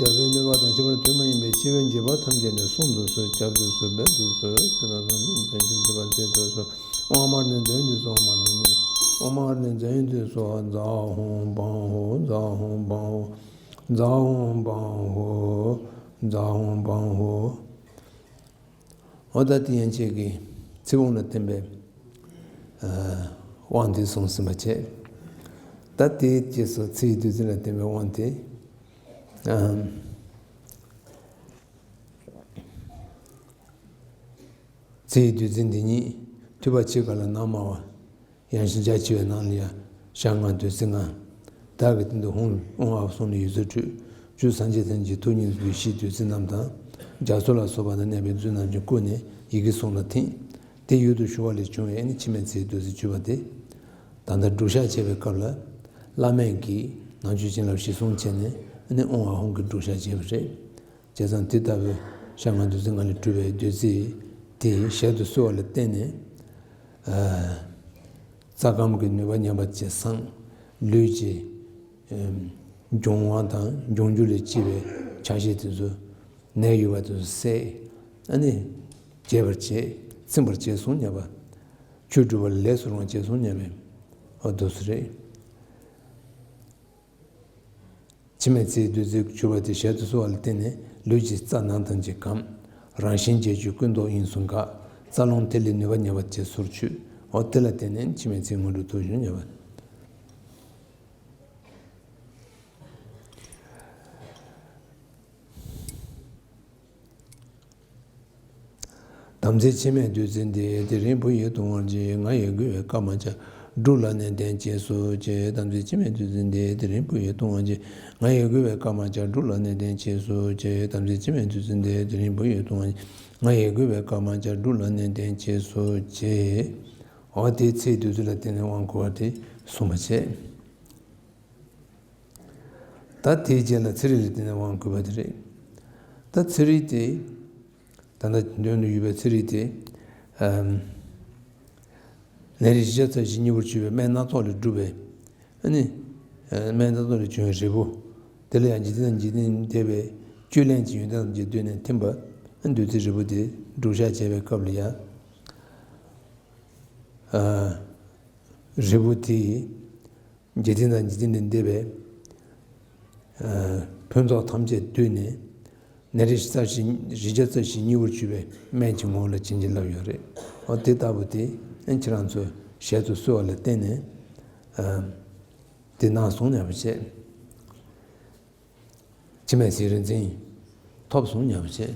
རྒྱལ་པོའི་གནོད་པ་དང་། འཆི་བ་དུས་མ་ཡིན་པའི་འཆི་བའི་འཇིགས་པ་ཐམས་ཅད་ནས་སྲུང་དུ་གསོལ། སྐྱོབ་ཏུ་གསོལ། སྦད་དུ་གསོལ། ཚེ་དང་ལྷ་མིན་འདྲེན་ཅིང་བྱིས་པ་མཛད་དུ་གསོལ། ཨོཾ་ཨ་མ་ར་ཎི་ཙན་དྷི་སྭཱ་ཧཱ། ཨོཾ་ཨ་མ་ར་ཎི་ཙན་དྷི་སྭཱ་ཧཱ། ཨོཾ་ཨ་མ་ར་ཎི་ཙན་དྷི་སྭཱ་ཧཱ། ཛཿ་ཧཱུྃ་བཾ་ཧོཿ། ཛཿ་ཧཱུྃ་བཾ་ཧོཿ། ཛཿ་ཧཱུྃ་བཾ་ཧོཿ། ཛཿ་ཧཱུྃ་བཾ་ཧོཿ། འོ་ད་དེ་ཡན་ཆད་ཀྱི་ཚིག་དབང་ལ་བརྟེན་པའི་དབང་དེ་གསུངས་ཟིན་པ་བྱས། ད་དེའི་རྗེས་སུ་ཚིག་བདུད་རྩི་ལ་བརྟེན་པའི་དབང་དེ། ཚིག་བདུད་རྩི་འདི་ཉིད་ཐོས་པ་ཕྱི་དཀར་ལ་ནང་དམར་བ། ཡང་ཞིང་རྒྱ་ཆེ་བའི་ནང་ལ་ཡང་ཞལ་སྔ་བདུད་རྩི་ལྔ། བདག་གི་སྟེང་དུ་ཧཱུྃ་ཨོཾ་ཨཱཿ་གསུམ་ལ་ཡིག་རྩུབ་འཁྲུད། བཅུ་སངས་རྒྱས་ཐམས་ཅད་ཀྱི་ཐུགས་ཉིད་དུ་གྱུར་ཞེས་བདུད་རྩི་རྣམས་དང་། རྒྱ་མཚོ་ལ་སོགས་པ་དང་གནས་པའི་བདུད་རྣམས་ཀྱི་སྐུ་ནི་ཡི་གེ་གསུམ་ལ་ཐིམ། དེ་ཡུལ་དུ་ཞུ་བ་ལས་བྱུང་བའི་ཨ་ནི་འཆི་མེད་ཚེའི་བདུད་རྩི་བཅུ་པ་དེ། ད་ལྟ་སྒྲུབ་བྱ་བྱེད་པའི་སྐབས་ལ། བླ་མས་ཀྱིས་ནང་ཆོས་བྱིན་རླབས་གཞིར་བཟུང་བྱས་ནས་ཨ་ནི་ཨོཾ་ཨཱཿ་ཧཱུྃ་གི་སྒྲུབ་བྱ་བྱས་པ་རེད། བྱས་ཙང་དེ་ལྟ་བུའི་ཞལ་སྔ་བདུད་རྩི་ལྔ་ལས་གྲུབ་པའི་བདུད་རྩི་དེ་ཞལ་དུ་གསོལ་བ་ལ་བརྟེན་ནས། རྩ་ཁམས་ཀྱི་ནུས་པ་ཉམས་པ་ཇེ་སངས། ལུས་ཀྱི་འབྱུང་བ་དང་འབྱུང་འགྱུར་ལས་སྐྱེས་པའི་ཆ་ཤས་དེ་ཚོ་ནད་ཡོད་པ་དེ་ཚོ་བསལ། ཨ་ནི་རྒྱས་པར་བྱེད། ཚིམ་པར་བྱེད་གསུངས་ཉམས་པ། ཆོས་སྒྲུབ་པ་ལ་ལས་སུ་རུང་བ་བྱེད་གསུངས་ཉམས་པའི་འོ་དེ་ཚོ་རེད། འཆི་མེད་ཚེའི་བདུད་རྩི་བཅུ་པ་དེ་ཞལ་དུ་གསོལ་བ་ལ་བརྟེན་ནས་ལུས་ཀྱི་རྩ་ནང་ཐམས་ཅད་སྐམ། རང་བཞིན་བརྒྱད་ཅུ་ཀུན་རྟོག་དབྱིངས་སུ་འགག། རྩ་རླུང་ཐིག་ལེ་ནུས་པ་ཉམས་པ་ཇེ་སོར་ཆུད། འོ་དེ་ལ་བརྟེན་ནས་འཆི་མེད་ཚེའི་སྔོན་འགྲོ་ཐོབ་བྱུང་ཉམས་པ། དམ་ཚིག་འཆི་མེད་བདུད་རྩི་འདི། དེ་རིང་བུ་ཡིས་བཏུང་བར་བགྱི། ང་ཡིས་བསྐུལ་བའི་བཀའ་མ་བཅག་སྒྲུབ་ལ་ནི་བདེན་ཅེས་སུ་བྱེད། དམ་ཚིག་འཆི་མེད་བདུད་རྩི་འདི། དེ་རིང་བུ་ཡིས་བཏུང་བར་བགྱི། ང་ཡིས་བསྐུལ་བའི་བཀའ་མ་བཅག་སྒྲུབ་ལ་ནི་བདེན་ཅེས་སུ་བྱེད། དམ་ཚིག་འཆི་མེད་བདུད་རྩི་འདི། དེ་རིང་བུ་ཡིས་བཏུང་བར་བགྱི། ང་ཡིས་བསྐུལ་བའི་བཀའ་མ་བཅག་སྒྲུབ་ལ་ནི་བདེན་ཅེས་སུ་བྱེད། འོ་དེ་ཚིག་བདུད་རྩི་ལ་བརྟེན་ནས་དབང་བསྐུར་བ་དེ་གསུངས་པ་བྱས། ད་དེའི་རྗེས་ལ་ཚེ་རིལ་ལ་བརྟེན་ནས་དབང་བསྐུར་བ་དེ་རེད། ད་ཚེ་རིལ་དེ། ད་ལྟ་མདུན་དུ་ཡོད་པའི་ཚེ་རིལ་དེ། ཨམ། ནད་རིགས་བཞི་བརྒྱ་རྩ་བཞི་སྙིང་པོར་གྱུར་པའི་སྨན་སྣ་ཚོགས་ལས་གྲུབ་པའི། ཨ་ནི། སྨན་སྣ་ཚོགས་ལས་བྱུང་བའི་རིལ་བུ། དེ་ལ་ཡང་འཇིག་རྟེན་དང་འཇིག་རྟེན་འདས་པའི་བཅུད་ལེན་གྱི་ཡོན་ཏན་ཐམས་ཅད་བསྡུས་ནས་ཐིམ་པ། བདུད་རྩིའི་རིལ་བུ་དེ་སྒྲུབ་བྱ་བྱེད་པའི་སྐབས་ལ་ཡང་། ཨ། རིལ་བུ་དེ། འཇིག་རྟེན་དང་འཇིག་རྟེན་ལས་འདས་པའི་ཕུན་ཚོགས་ཐམས་ཅད་བསྡུས་ནས། ནད་རིགས་རྩ་བཞི། བཞི་བརྒྱ་རྩ་བཞི་སྙིང་པོར་གྱུར་པའི་སྨན་གྱི་ངོ་བོ་ལ་བྱིན་གྱིས་བརླབས་ཡོད་རེད། འོ་དེ་ལྟ་བུ་དེ་ཁྱེད་རང་ཚོས་ཞལ་དུ་གསོལ་བ་ལ་བརྟེན་ནས། དེ་གནང་སོང་ཉམས་པ་བྱས། འཆི་མེད་ཚེའི་རིག་འཛིན་ཐོབ་སོང་ཉམས་པ་བྱས།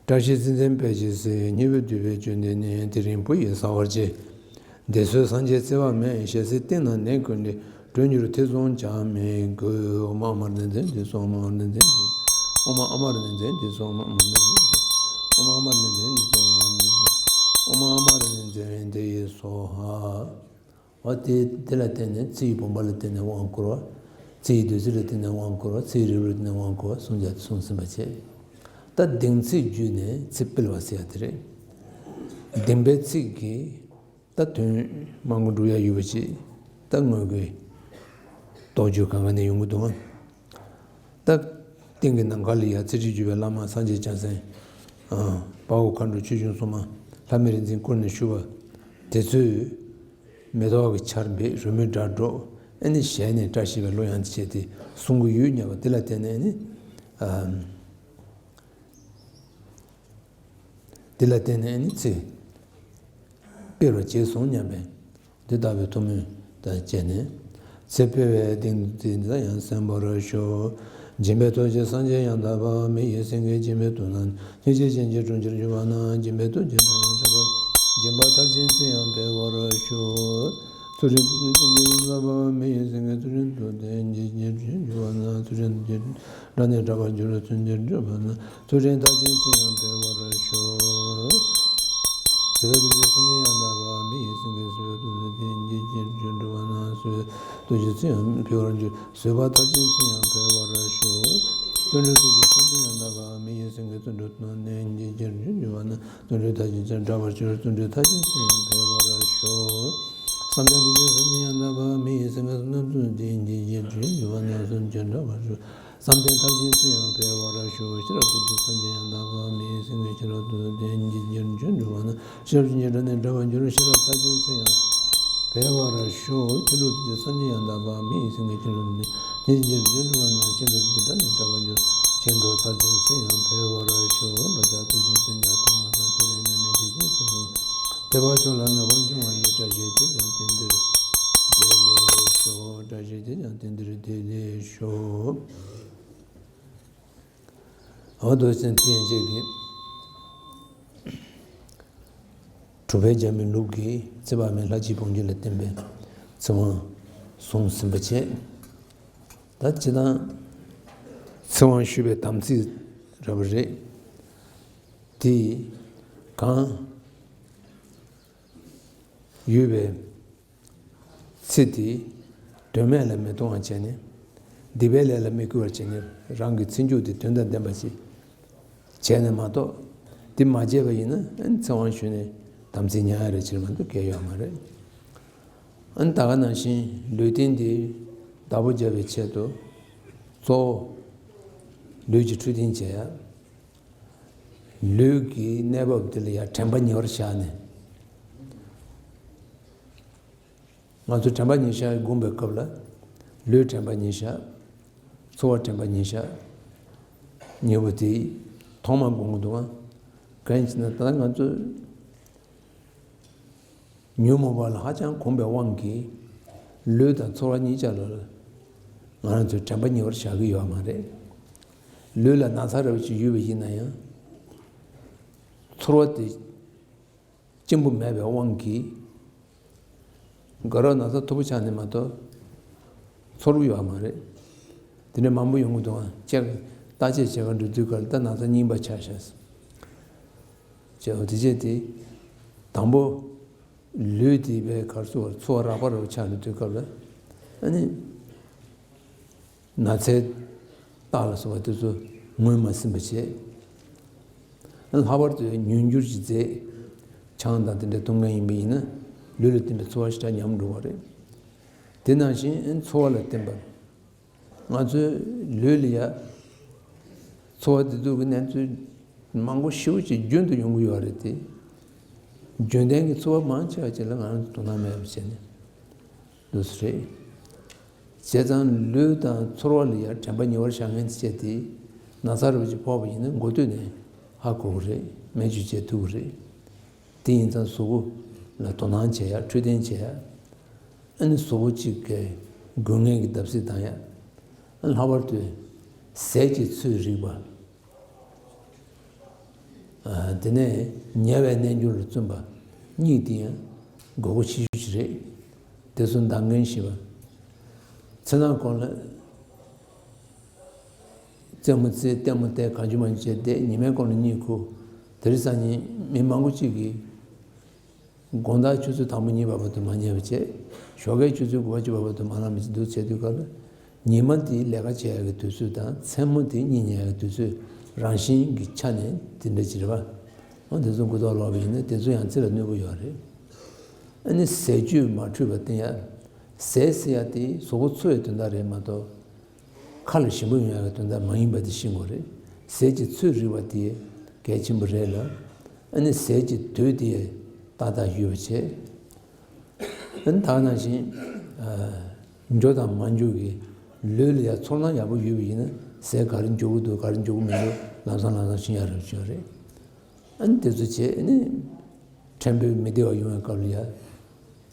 བཀྲ་ཤིས་རྩེ་འཛིན་དཔལ་གྱི་སྲས། སྙིང་པོ་བསྡུས་པའི་བཅུད་འདི་ནི། དེ་རིང་བུ་ཡིས་ཟ་བར་བགྱི། འདི་ཚོས་སངས་རྒྱས་བརྩི་བ་མེད། ཞལ་ཟས་སྟེང་ན་ནད་ཀུན་ལས། གྲོལ་འགྱུར་ཐེ་ཚོམ་བྱ་མི་དགོས། ཨོཾ་ཨ་མ་ར་ཎི་ཙན་དྷི་སྭཱ་ཧཱ། ཨོཾ་ཨ་མ་ར་ཎི་ཙན་དྷི་སྭཱ་ཧཱ། ཨོཾ་ཨ་མ་ར་ཎི་ཙན་དྷི་སྭཱ་ཧཱ། ཨོཾ་ཨ་མ་ར་ཎི་ཙན་དྷི་སྭཱ་ཧཱ། ཨོཾ་ཨ་མ་ར་ཎི་ཙན་དྷི་སྭཱ་ཧཱ། འོ་དེ་དེ་ལ་བརྟེན་ནས་ཚེ་ཡི་བུམ་པ་ལ་བརྟེན་ནས་དབང་བསྐུར་བ། ཚེ་ཡི་བདུད་རྩི་ལ་བརྟེན་ནས་དབང་བསྐུར་བ། ཚེ་ཡི་རིལ་བུ་ལ་བརྟེན་ནས་དབང་བསྐུར་བ་གསུངས་ཀྱང་གསུངས་ཟིན་པ་བྱས། ད་བདེན་ཚིག་བརྒྱུད་ནས་ཚེ་སྤེལ་བ་ཟེར་ཡ་དེ་རེད། བདེན་པའི་ཚིག་གིས་ ད་དོན་མང་པོ་སྒྲུབ་ཡ་ཡོད་པ་ཅིག་ད་དངོས་ཀྱི་རྟོགས་བརྗོད་གང་ག་ནས་ཡོང་གི་འདུག་ད་སྟེང་གི་ནམ་མཁའ་ལ་ཡ་ཚེ་ཁྲིད་བརྒྱུད་པའི་བླ་མ་སངས་རྒྱས་བྱང་སེམས། ཨ། དཔའ་བོ་མཁའ་འགྲོ་ཆོས་སྐྱོང་སྲུང་མ་ལྷ་མི་རིག་འཛིན་བསྐུར་ནས་ཞུ་བ་དེ་ཚོས། མེ་ཏོག་གི་ཆར་འབེབས་རོལ་མོའི་སྒྲ་སྒྲོག་ཨེ་ནི་ཞལ་ནས་བཀྲ་ཤིས་པའི་གླུ་དབྱངས་དེ་བྱས་ཏེ་གསུང་གི་ཡོད་སྙམ་པ་འདི་ལ་བརྟེན་ནས་ཨེ་ནི། ཨ། འདི་ལ་བརྟེན་ནས་ཨེ་ནི་ཚེ་སྤེལ་བར་བྱས་སོང་སྙམ་པས། འདི་ལྟ་བུའི་ཐུགས་སྨོན་དང་བཅས་ནས། ཚེ་འཕེལ་བའི་གཏིང་འདི་ཡང་གསན་པར་ཤོག་སྦྱིན་པའི་ཐུགས་རྗེས་སངས་རྒྱས་ཡང་དག་པ། མི་ཡི་སེང་གེ་སྦྱིན་པའི་ཐུགས་དང་། སྙིང་རྗེ་ཅན་གྱི་དྲུང་ཆེར་གྱུར་པ་ན། སྦྱིན་པའི་ཐུགས་རྗེས་དགྲ་ཡང་དགྲ་པ། སྦྱིན་པ་མཐར་ཕྱིན་ཚེ་ཡང་འཕེལ་བར་ཤོག་ཚུལ་ཁྲིམས་ཐུགས་རྗེས་སངས་རྒྱས་ཡང་དག་པ། མི་ཡི་སེང་གེ་ཚུལ་ཁྲིམས་ཐུགས་རྟེན་གྱི་རྗེས་སུ་གྱུར་པ་ན། ཚུལ་ཁྲིམས་ཐུགས་རྗེས་དགྲ་ནི་དགྲ་པར་འགྱུར། ཚུལ་ཁྲིམས་ཐུགས་རྗེས་སངས་རྒྱས་ཡང་འཕེལ་བར་ཤོག་སྦྱིན་པའི་ཐུགས་རྗེས་སངས་རྒྱས་ཡང་དག་པ། མི་ཡི་སེང་གེ་བཟོད་པའི་ཐུགས་རྟེན་གྱི་རྗེས་སུ་གྱུར་པ་ན། བཟོད་པའི་ཐུགས་རྗེས་སངས་རྒྱས་ཡང་འཕེལ་བར་འགྱུར། བཟོད་པ་མཐར་ཕྱིན་ཚེ་ཡང་འཕེལ་བར་ཤོག་བརྩོན་འགྲུས་ཐུགས་རྗེས་སངས་རྒྱས་ཡང་དག་པ། མི་ཡི་སེང་གེ་བརྩོན་འགྲུས་ཐུགས་རྟེན་གྱི་རྗེས་སུ་གྱུར་པ་ན། བརྩོན་འགྲུས་མཐར་ཕྱིན་ཚེ་དགྲ་བར་འགྱུར། བརྩོན་འགྲུས་མཐར་ཕྱིན་ཚེ་ཡང་འཕེལ་བར་ཤོག་བསམ་གཏན་ཐུགས་རྗེས་སངས་རྒྱས་ཡང་དག་པ། མི་ཡི་སེང་གེ་བསམ་གཏན་ཐུགས་རྟེན་གྱི་རྗེས་སུ་གྱུར་པ་ན། བརྩོན་འགྲུས་དགྲ་བར་འགྱུར། བསམ་གཏན་མཐར་ཕྱིན་ཚེ་ཡང་འཕེལ་བར་ཤོག་ཤེས་རབ་ཐུགས་རྗེས་སངས་རྒྱས་ཡང་དག་པ། མི་ཡི་སེང་གེ་ཤེས་རབ་ཐུགས་རྟེན་གྱི་རྗེས་སུ་གྱུར་པ་ན། ཤེས་རབ་ཀྱི་རྗེས་དགྲ་ནི་དགྲ་བར་འགྱུར། ཤེས་རབ་མཐར་ཕྱིན་ཚེ་ཡང་འཕེལ་བར་ཤོག་མཁྱེན་གྲོལ་ཐུགས་རྗེས་སངས་རྒྱས་ཡང་དག་པ། མི་ཡི་སེང་གེ་མཁྱེན་གྲོལ་ཐུགས་རྟེན་གྱི་རྗེས་སུ་གྱུར་པ་ན། མཁྱེན་གྲོལ་ཐུགས་རྗེས་དགྲ་ནི་དགྲ་བར་འགྱུར། མཁྱེན་གྲོལ་མཐར་ཕྱིན་ཚེ་ཡང་འཕེལ་བར་ཤོག་བློ་རྒྱ་ཐུགས་རྗེས་སྟོན་ཀྱང་མཐོང་བ་དང་། ཚེ་རིང་ནད་མེད་བདེ་སྐྱིད་ཕུན་སུམ། དད་པ་མཆོག་ལ་མོས་པར་འབྱུང་བ་ཡི། བཀྲ་ཤིས་དེས་ཀྱང་དེང་འདིར་བདེ་ལེགས་ཤོག་བཀྲ་ཤིས་དེས་ཀྱང་དེང་འདིར་བདེ་ལེགས་ཤོག་འོ་དོ་ཅན་ཏིང་ཅེ་གི། གྲུབ་པའི་རྒྱལ་མོའི་ལུགས་ཀྱི་ཚེ་དཔག་མེད་ལྷ་གཅིག་དབང་ཕྱུག་ལ་བརྟེན་པའི་ཚེ་དབང་གསུངས་ཟིན་པ་བྱས། ད་སྤྱིར་བཏང་ཚེ་དབང་ཞུས་པའི་དམ་ཚིག་ར་བ་རེད། དེ་གང་ཡོད་པའི་ཚེ་དེ་དོན་མེད་ལ་མི་གཏོང་བ་བྱས་ནས། སྡིག་པའི་ལས་ལ་མི་བསྐུལ་བར་བྱས་ནས། རང་གི་ཚེ་མཇུག་དེ་དོན་དང་ལྡན་པ་ཞིག་བྱས་ནས་མ་གཏོགས། དེ་མ་བྱས་པ་ཡིན་ན་ཨ་ནི་ཚེ་དབང་ཞུས་ནས་དམ་ཚིག་ཉམས་ཡ་རེད་ཕྱིར་མ་གཏོགས་གལ་ཡོད་མ་རེད། ཨ་ནི་ད་ག་ནང་བཞིན་ལུས་རྟེན་དེ་བདག་པོ་རྒྱབ་པའི་ཆེད་དུ་གཙོ་བོ་ལུས་ཀྱི་འཕྲོད་བསྟེན་བྱེད་ཡ། ལུས་ཀྱི་གནས་བབ་དེ་ལ་ཡ་དྲན་པ་ཉེ་བར་བཞག་ནས། ང་ཚོ་དྲན་པ་ཉེར་བཞག་སྒོམ་པའི་སྐབས་ལ། ལུས་དྲན་པ་ཉེར་བཞག་ཚོར་བ་དྲན་པ་ཉེར་བཞག་ཉེ་བོ་དེ་ཐོག་མར་སྒོམ་གྱི་འདུག་ག་གང་ཡིན་ཟེར་ན། ད་ལྟ་ང་ཚོ་ཉོན་མོངས་པ་ལ་ཧ་ཅང་གོམས་པའི་དབང་གིས། ལུས་དང་ཚོར་བ་གཉིས་ཆ་ལ་ང་རང་ཚོས་དྲན་པ་ཉེ་བར་བཞག་གི་ཡོད་མ་རེད། ལུས་ལ་ན་ཚ་ར་བ་ཅིག་ཡོད་པ་ཡིན་ན་ཡང་། ཚོར་བ་དེ་གཅིག་པུ་མེད་པའི་དབང་གིས། དགའ་རབ་ན་ཚ་མཐུག་པོ་ཆགས་ནས་མ་གཏོགས་ཚོར་གྱི་ཡོད་མ་རེད། དེ་འདྲ་མང་པོ་ཡོང་གི་འདུག་ཨ། ཅེས་བརྟག་དཔྱད་བྱེད་གར་འགྲོ་དུས་སྐབས་ལ་ད་ན་ཚ་རྙིང་པ་ཆགས་ཤག་ཟེར། བྱས་པ་དེ་བྱས་ཏེ། དང་པོ་ལུས་དེ་བའི་གར་སོ་བར་ཚོར་བ་རགས་པ་རུ་ཆགས་འགྲོ་དུས་སྐབས་ལ། ཨ་ནི། ན་ཚའི་རྟགས་ལ་སོགས་པ་དེ་ཚོ་ངོས་མ་ཟིན་པ་བྱས། ལྷག་པར་དུ་ཉིས་འགྱུར་གྱི་རྫས། ཆང་དང་དེ་འདྲ་འཐུང་མཁན་ཡིན་པ་ཡིན་ན། ལུས་ལ་བརྟེན་པའི་ཚོར་བ་ཞེ་དྲག་ཉམས་འགྲོ་བ་རེད། དེ་ནང་བཞིན་ཚོར་བ་ལ་བརྟེན་པ། ང་ཚོའི་ལུས་ལ་ཡ། ཚོར་བ་དེ་ཚོ་གི་གནས་ཚུལ་མང་པོ་ཞེ་པོ་ཅིག་རྒྱུན་དུ་ཡོང་གི་ཡོད་རེད་དེ། རྒྱུན་ལྡན་གྱི་ཚོར་བ་མང་ཆེ་བ་ཅིག་ལ་ང་རང་ཚོ་དོ་སྣང་མེད་པ་བྱས་ནས། འདུག་སེ་རེད། བྱས་ཙང་ལུས་དང་ཚོར་བ་ལ་ཡང་དྲན་པ་ཉེ་བར་བཞག་མཁན་དེ་བྱས་ཏེ། ན་ཚ་རུ་ཅིག་ཕོག་པ་ཡིན་ན་འགོ་སྟོད་ནས་ཧ་གོ་གི་རེད། སྨན་བཅོས་བྱེད་ཐུབ་ཀྱི་རེད། དེ་ཡིན་ཙང་གཟུགས་པོ་ལ་དོ་སྣང་བྱེད་ཡ། འཕྲོད་བསྟེན་བྱེད་ཡ། ཨ་ནི་གཟུགས་པོ་གཅིག་གི་དགོས་ངེས་ཀྱི་བརྡབ་གསིག་བཏང་ཡ། ཨ་ནི་ལྷག་པར་དུ་ཟས་ཀྱི་ཚོད་རིག་པ། དེ་ནས་ཉལ་བའི་རྣལ་འབྱོར་ལ་བརྩོན་པ་གཉིས་དེ་ཡང་དགོས་མཁོ་ཆེ་ཤོས་ཤིག་རེད། དེ་ཚོ་འདང་གིན་ཤེས་པ། མཚན་ནག་གོང་ལ་རྩེད་མོ་རྩེ། ལྟད་མོ་བལྟས། གང་བྱུང་མང་བྱུང་བྱས་བསྡད། ཉི་མའི་གོང་ལ་གཉིད་ཁུག་དེ་རིང་སང་ཉིན་མི་མང་པོ་གཅིག་གིས། དགོང་དག་ཆུ་ཚོད་དང་པོ་གཉིས་བར་དུ་མ་ཉལ་བ་བྱས། ཞོགས་ཀའི་ཆུ་ཚོད་དགུ་པ་བཅུ་པ་བར་དུ་མ་ལངས་པ་ཅིག་འདུག་བྱས་དུས་སྐབས་ལ། ཉི་མ་དེའི་ལས་ཀ་བྱེད་ཡག་གི་དུས་ཚོད་དང་མཚན་མོ་དེའི་གཉིད་ཉལ་ཡག་གི་དུས་ཚོད་རང་བཞིན་གྱི་ཆ་ནས་དེ་འདྲ་ཅིག་རེད་པ། འོ་དེ་ཚོ་མགུ་ཏོག་ལོག་པ་ཡིན་ན་དེ་ཚོ་ཡང་རྩེ་ལ་གནོད་པོ་ཡོད་རེད། ཨ་ནི་ཟས་སྤྱོད་མ་འཁྲུལ་བ་བསྟེན་ཡ། ཟས་ཟེར་ཡ་དེ་གཟུགས་པོ་འཚོ་བའི་དོན་དག་རེད་མ་གཏོགས། ཁ་ལ་ཞིམ་པོ་ཡོང་ཡག་གི་དོན་དག་མ་ཡིན་པ་དེ་ཤེས་དགོས་རེད། ཟས་ཀྱི་ཚོད་རིག་པ་དེ་གལ་ཆེན་པོ་རེད་ལ། ཨ་ནི་ཟས་ཀྱི་དུས་དེ་ཏག་ཏག་ཡོད་པ་བྱས། ཨ་ནི་ད་ནང་བཞིན། ཨ། འཇུ་དང་མ་འཇུ་གི་ལུས་ལ་ཡ་ཚོར་སྣང་ཡག་པོ་ཡོད་པ་ཡིན་ན། ཟས་ག་རེ་འཇུ་གི་འདུག་ག་རེ་འཇུ་གི་མི་འདུག་ལམ་སང་ལམ་སང་ཤེས་ཡག་རེད་བྱུང་རེད། ཨ་ནི་དེ་ཚོ་བྱས་ཨ་ནི། ཕྲན་བུ་མི་བདེ་བ་ཡོང་བའི་སྐབས་ལ་ཡ།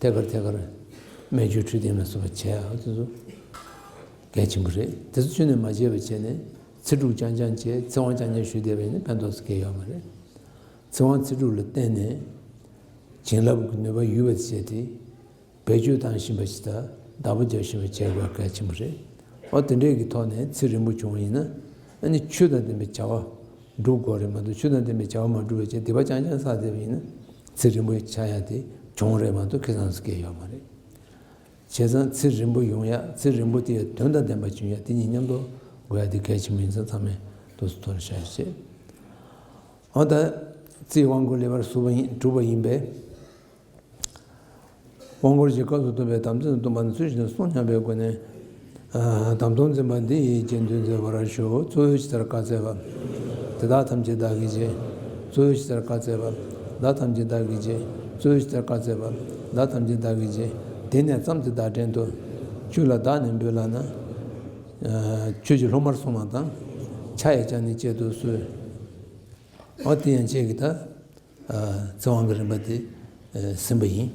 ཐད་ཀར་ཐད་ཀར་སྨན་བཅོས་འཕྲོད་བསྟེན་ལ་སོགས་པ་བྱེད་ཡག་དེ་ཚོ་གལ་ཆེན་པོ་རེད། དེ་ཚོ་ཁྱོན་ནས་མ་བྱས་པ་བྱས་ནས་ཚེ་སྒྲུབ་རྐྱང་རྐྱང་བྱས། ཚེ་དབང་རྐྱང་རྐྱང་ཞུས་བསྡད་པ་ཡིན་ན་ཕན་ཐོགས་སུ་སྐྱེལ་ཡོད་མ་རེད། ཚེ་དབང་ཚེ་སྒྲུབ་ལ་བརྟེན་ནས་བྱིན་རླབས་ཀྱི་ནུས་པ་ཡོད་པ་བྱས་ཏེ། བེད་སྤྱོད་བཏང་བཞིན་པ་ཞིག་དང་བདག་པོ་རྒྱབ་བཞིན་པ་བྱེད་དགོས་གལ་ཆེན་པོ་རེད། འོ་དེ་འདྲས་ཀྱི་ཐོག་ནས་ཚེ་རིང་པོ་བྱུང་བ་ཡིན་ན། ཨ་ནི་ཆོས་དང་ལྡན་པའི་བྱ་བ་སྒྲུབ་དགོས་རེད་མ་གཏོགས། ཆོས་དང་ལྡན་པའི་བྱ་བ་མ་སྒྲུབ་པ་བྱས་སྡིག་པ་རྐྱང་རྐྱང་བསགས་བསྡད་པ་ཡིན་ན། ཚེ་རིང་པོ་ཆགས་ཡ་དེ་གྱོང་རེད་མ་གཏོགས་ཁེ་བཟང་སུ་སྐྱེལ་ཡོད་མ་རེད། བྱས་ཙང་ཚེ་རིང་པོ་ཡོང་ཡ། ཚེ་རིང་པོ་དེ་ཡ་དོན་དང་ལྡན་པ་བྱུང་ཡ། དེ་གཉིས་མཉམ་དུ་དགོས་ཡ་དེ་གལ་ཆེན་པོ་ཡིན་ཙང་ཚང་མས་ཏོག་ཙམ་མཐོང་རོགས་བྱ་ཞེས། འོ་ད་རྩིས་དབང་བསྐུར་ལེགས་པར་གྲུབ་པ་ཡིན། གྲུབ་པ་ཡིན་པས། དབང་བསྐུར་གྱི་སྐབས་སུ་བསྟོད་པའི་དམ་ཚིག་ཏུ་སྟོན་པ་ནི་ཚུལ་བཞིན་དུ་གསུངས་སྙམ་པའི་སྒོ་ནས། ཨ། དམ་དོན་འཛིན་པ་འདི་ཡི་རྗེས་ཟློས་མཛད་པར་ཞུ། གཙོ་བོས་ཇི་ལྟར་བཀའ་སྩལ་པ། དེ་དག་ཐམས་ཅད་བདག་གིས་བགྱི། གཙོ་བོས་ཇི་ལྟར་བཀའ་སྩལ་པ། དེ་དག་ཐམས་ཅད་བདག་གིས་བགྱི། གཙོ་བོས་ཇི་ལྟར་བཀའ་སྩལ་པ། དེ་དག་ཐམས་ཅད་བདག་གིས་བགྱི། དེ་ནས་བརྩམས་ཏེ་བདག་བྲན་དུ། ཁྱོད་ལ་བདག་ནི་འབུལ་ལགས་ན། ཨ། ཁྱོད་ཀྱིས་སློབ་མར་གསུངས་པ་དང་། ཕྱག་གཡས་བརྐྱངས་ནས་གཅེར་དུ་གསོལ། འོ་དེ་ཡན་ཆད་ཀྱིས་ད། ཨ། ཚེ་དབང་གི་རིམ་པ་དེ་ཟིན་པ་ཡིན།